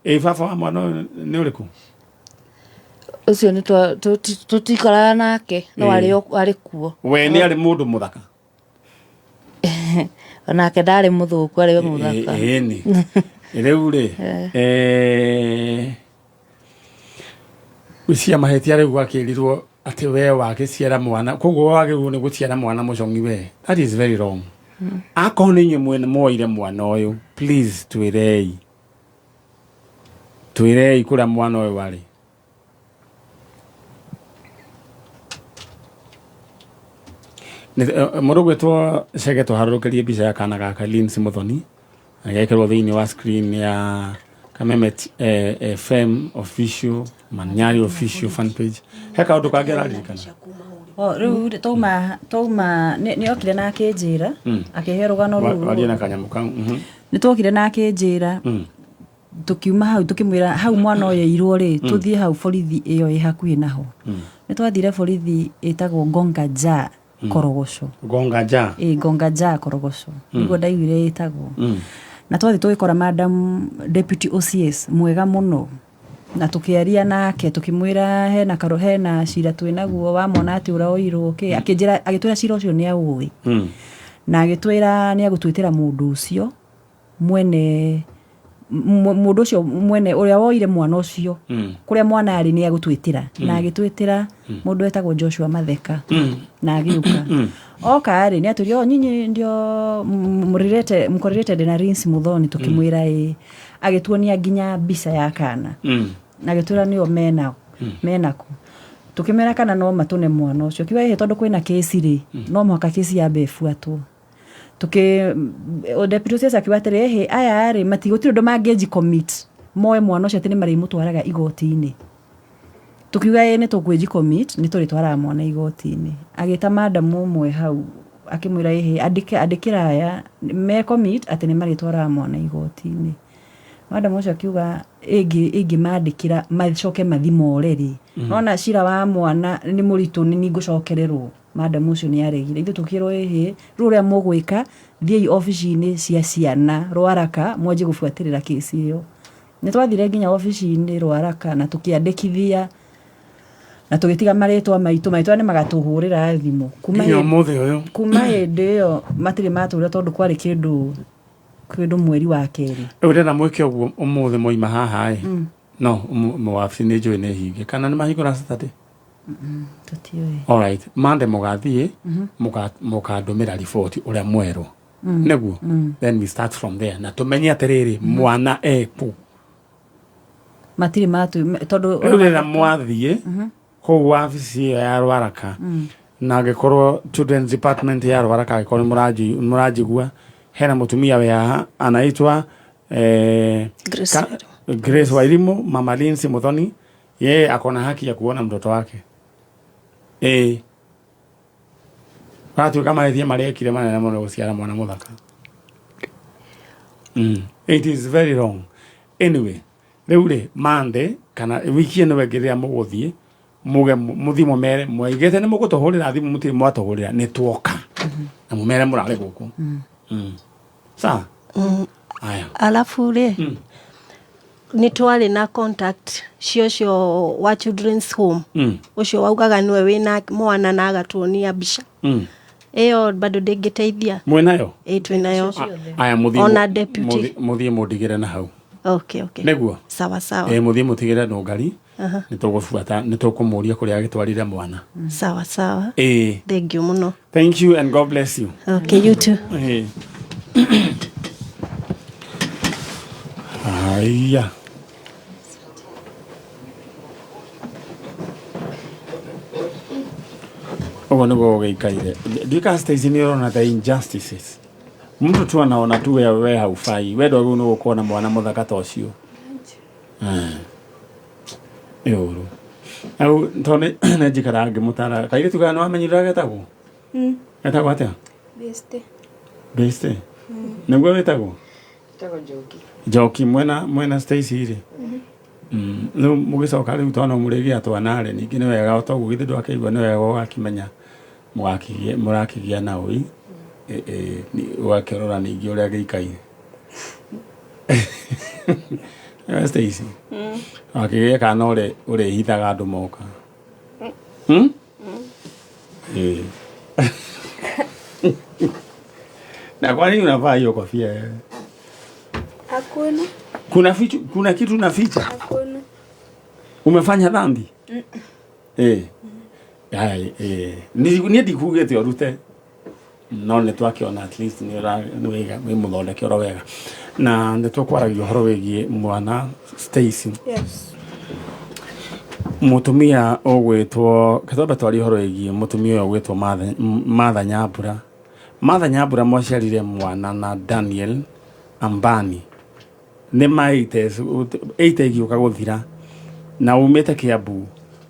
Ĩ baba wa mwana ũyũ nĩ ũrĩkũ? Ũcio nĩ tũtikaraga nake, no arĩ kuo. We nĩ arĩ mũndũ mũthaka? Onake ndarĩ mũthũku, arĩ o mũthaka. Ĩni. Rĩu rĩ, gwĩciria mahĩtia rĩu wakĩrirwo atĩ we wagĩciara mwana, koguo wagĩrĩirwo nĩ gũciara mwana mũcong'i we. That is very wrong. Akorwo nĩ inyuĩ mwene mwoire mwana ũyũ, please twĩrei. Twĩrei kũrĩa mwana ũyũ arĩ. Mũndũ ũgwĩtwo Chege tũharũrũkĩrie mbica ya kana gaka Lindsay Muthoni na gekĩrwo thĩinĩ wa screen ya Kameme FM official Manyari official fan page. He kaũndũ kangĩ araririkana? O, rĩu rĩ, twauma nĩ okire na akĩnjĩra, akĩhe rũgano rũu. Warie na kanyamũ kau. Nĩ twokire na akĩnjĩra, tũkiuma hau tũkĩmwĩra hau mwana ũyũ airwo rĩ, tũthiĩ hau borithi ĩyo ĩ hakuhĩ naho. Nĩ twathire borithi ĩtagwo Gonga Ja Korogoco. Gonga Ja. Ĩ, Gonga Ja Korogoco. Nĩguo ndaiguire ĩtagwo. Na twathiĩ tũgĩkora Madam Deputy OCS mwega mũno. Na tũkĩaria nake tũkĩmwĩra hena karo hena cira twĩnaguo wa mwana atĩ ũroirwo kĩ, akĩnjĩra agĩtwĩra cira ũcio nĩ aũĩ. Na agĩtwĩra nĩ egũtwĩtĩra mũndũ ũcio mwene mũndũ ũcio mwene ũrĩa woire mwana ũcio kũrĩa mwana arĩ nĩ egũtwĩtĩra. Na agĩtwĩtĩra mũndũ wetagwo Joshua Matheka. Na agĩũka. Oka rĩ, nĩ atwĩrire, oh, nyinyi ndio mũrĩrĩte, mũkorĩrĩte na Rinsi Muthoni, tũkĩmwĩra ĩĩ. Agĩtuonia nginya mbica ya kana. Na agĩtwĩra nĩo menako. Tũkĩmera kana no matũne mwana ũcio. Akiuga ĩhĩ tondũ kwĩna kesi rĩ, no mũhaka kesi yambe ĩbuatwo. Deputy OCS akiuga atĩrĩ, ĩhĩ aya rĩ, gũtirĩ ũndũ mangĩnji commit moe mwana ũcio atĩ nĩ marĩmũtwaraga igoti-inĩ. Tũkiuga ĩĩ nĩ tũkwĩnji commit, nĩ tũrĩtwaraga mwana igoti-inĩ. Agĩta madam ũmwe hau akĩmwĩra ĩhĩ andĩkĩra aya me commit atĩ nĩ marĩtwaraga mwana igoti-inĩ. Madam ũcio akiuga ĩngĩmandĩkĩra macoke mathi more rĩ. Nona cira wa mwana nĩ mũritũ nĩ ningũcokererwo. Madam ũcio nĩ aregire. Ithuĩ tũkĩrwo ĩhĩ, rĩu ũrĩa mũgwĩka, thiĩi obici-inĩ cia ciana Rwaraka mwanjie gũbuatĩrĩra kesi ĩyo. Nĩ twathire nginya obici-inĩ Rwaraka na tũkĩandĩkithia na tũgĩtiga marĩtwa maitũ, marĩtwa nĩ magatũhũrĩra thimũ. Nginya ũmũthĩ ũyũ. Kuma hĩndĩ ĩyo matirĩ matũra tondũ kwarĩ kĩndũ mweri wa kerĩ. Rĩu ndĩrenda mwĩke ũguo ũmũthĩ mwaima haha ĩ. No, wabici nĩ njũĩ nĩ hinge. Kana nĩ mahingũra Saturday? Tũtiũĩ. All right. Monday mũgathiĩ, mũkandũmĩra riboti ũrĩa mwerwo. Nĩguo? Then we start from there. Na tũmenye atĩrĩrĩ, mwana ekũ. Matirĩ matũ, tondũ Rĩu rĩrĩa mwathiĩ, kũu wabici ĩyo ya Rwaraka, na angĩkorwo children's department ya Rwaraka, angĩkorwo nĩ mũranjigua, hena mũtumia wĩ haha anaitwa, Grace Grace Wairimu, Mama Lindsay Muthoni, yeye ako na haki ya kuona mtoto wake. Maratuĩka mahĩtia marĩa ekire manene mũno gũciara mwana mũthaka. It is very wrong. Anyway, rĩu rĩ Monday kana wiki ĩno ĩngĩ rĩrĩa mũgũthiĩ muge mũthiĩ mũmere mwaigĩte nĩ mũgũtũhũrĩra thimũ mũtirĩ mwatũhũrĩra nĩ tuoka na mũmere mũrarĩ gũkũ. Sawa? Aya. Alafu rĩ nĩ twarĩ na contact cia ũcio wa children's home ũcio waugaga nĩwe wĩna mwana na agatuonia mbica ĩyo bado ndĩngĩteithia. Mwĩnayo? Ĩ, twĩnayo. Aya, mũthiĩ Ona deputy. Mũthiĩ mũndigĩre na hau. Okay. Nĩguo. Sawa sawa. Ĩ, mũthiĩ mũtigĩre nũngari. Aha. Nĩ tũgũbuata, nĩ tũkũmũria kũrĩa agĩtwarire mwana. Sawa sawa. Ĩ. Thank you mũno. Thank you and God bless you. Okay, you too. Ĩ. Haya. Ũguo nĩguo gũgĩikaire. Ndiũĩ Stacy nĩ ũrona the injustices. Mtu tu anaona tu we haufai. We ndwagĩrĩirwo nĩ gũkorwo na mwana mũthaka ta ũcio. Nĩ ũru. Hau tondũ nĩ njikaraga ngĩmũtara. Kairĩtu kana nĩ wamenyire ũrĩa getagwo? Getagwo atĩa? Beste. Beste. Nĩguo wĩtagwo? Tagwo Njoki. Njoki mwena Stacy rĩ. Rĩu mũgĩcoka rĩu tondũ mũrĩgĩa twana rĩ, ningĩ nĩ wega o toguo githĩ ndwakĩigua nĩ wega ũgakĩmenya mũrakĩgĩa na ũi. Ũgakĩrora ningĩ ũrĩa gĩikaire. Stacy. Wakĩgĩa kana ũrĩhithaga andũ moka. Ĩ. Na kwa nini unavaa hiyo kofia wewe? Hakuna. Kuna kitu unaficha? Hakuna. Umefanya dhambi? Eh. Haya, eh. Niĩ ndikugĩte ũrute. No nĩ twakĩona at least nĩ nĩ wega wĩ mũthondeke oro wega. Na nĩ tũkwaragia ũhoro wĩgiĩ mwana Stacy. Yes. Mũtumia ũgwĩtwo gĩtwambe twarie ũhoro wĩgiĩ mũtumia ũyũ ũgwĩtwo Martha Nyambura. Martha Nyambura mwaciarire mwana na Daniel Ambani. Nĩ ma 80 ĩgĩũka gũthira na umĩte Kiambu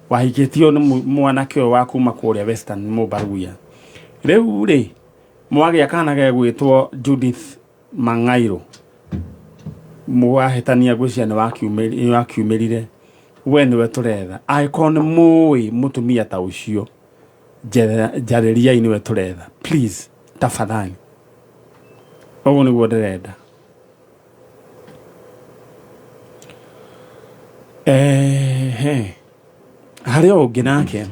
wahikĩtio nĩ mwanake ũyũ wa kuma kũrĩa Western Mũmbaruya. Rĩu rĩ mwagĩa kana gegwĩtwo Judith Mang'airũ mwahĩtania ngwĩciria nĩ wakiumĩrire we nĩwe tũretha. Angĩkorwo nĩ mũĩ mũtumia ta ũcio njarĩriai nĩwe tũretha, please, tafadhali. Ũguo nĩguo ndĩrenda. Ehe. Harĩ o ũngĩ nake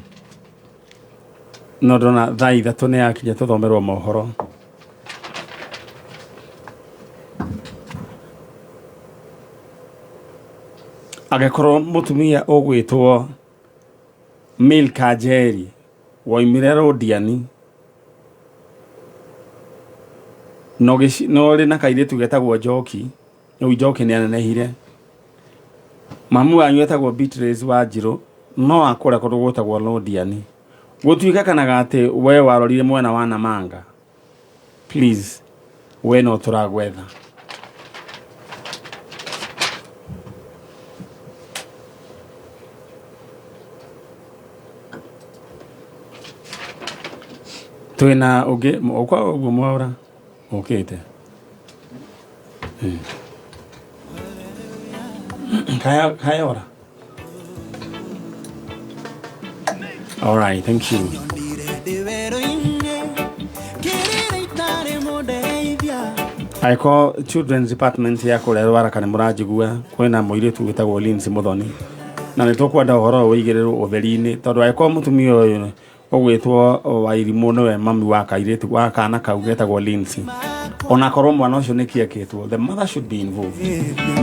no ndona thaa 3 nĩ yakinya tũthomerwo mohoro. Angĩkorwo mũtumia ũgwĩtwo Milka Njeri woimire Rũndiani no ũrĩ na kairĩtu getagwo Njoki, rĩu Njoki nĩ anenehire. Mamu wanyu etagwo Beatrice Wanjirũ no akũra kũndũ gwĩtagwo Rũndiani. Gũtuĩka kanaga atĩ we warorire mwena wa Namanga, please, we no tũragwetha. Twĩna ũngĩ ũkwa ũguo mwaũra ũkĩte. Kaya ora. All right, thank you. Angĩkorwo children's department ya kũrĩa Rwaraka nĩ mũranjigua, kwĩna mũirĩtu wĩtagwo Lindsay Muthoni na nĩ tũkwenda ũhoro ũyũ ũigĩrĩrwo ũtheri-inĩ tondũ angĩkorwo mũtumia ũyũ ũgwĩtwo Wairimũ nĩwe mami wa kairĩtu wa kana kau getagwo Lindsay, onakorwo mwana ũcio nĩ kĩekĩtwo, the mother should be involved.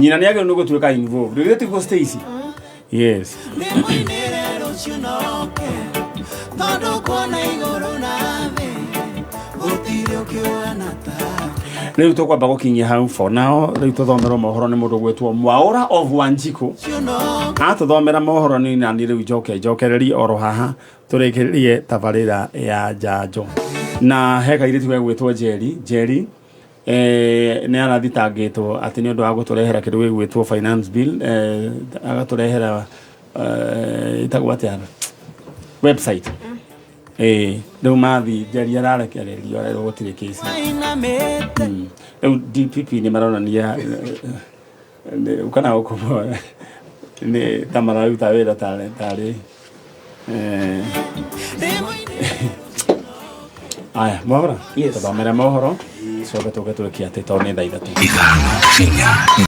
Nyina nĩ agĩrĩirwo nĩ gũtuĩka involved. Rĩrĩ tiguo Stacy? Yes. Tondũ kuona igũrũ na thĩ gũtirĩ ũkĩwana take. Rĩu tũkwamba gũkinyia hau for now. Rĩu tũthomerwo mohoro nĩ mũndũ ũgwĩtwo Mwaũra of Wanjikũ. Atũthomera mohoro nĩ nani rĩu njoke njokererie oro haha tũrĩkĩrĩrie tabarĩra ya njanjo. Na he kairĩtu gegwĩtwo Njeri. Njeri nĩ arathitangĩtwo atĩ nĩ ũndũ wa gũtũrehera kĩndũ gĩgwĩtwo finance bill, agatũrehera ĩtagwo atĩa website. Ĩĩ, rĩu mathi Njeri ararekererio arerwo gũtirĩ kĩci. Rĩu DPP nĩ maronania kana gũkũ nĩ ta mararuta wĩra tarĩ tarĩ aya mohoro. Yes. Tũthomere mohoro coke tũke twĩke atĩ tondũ nĩ thaa 3. Ithano inya.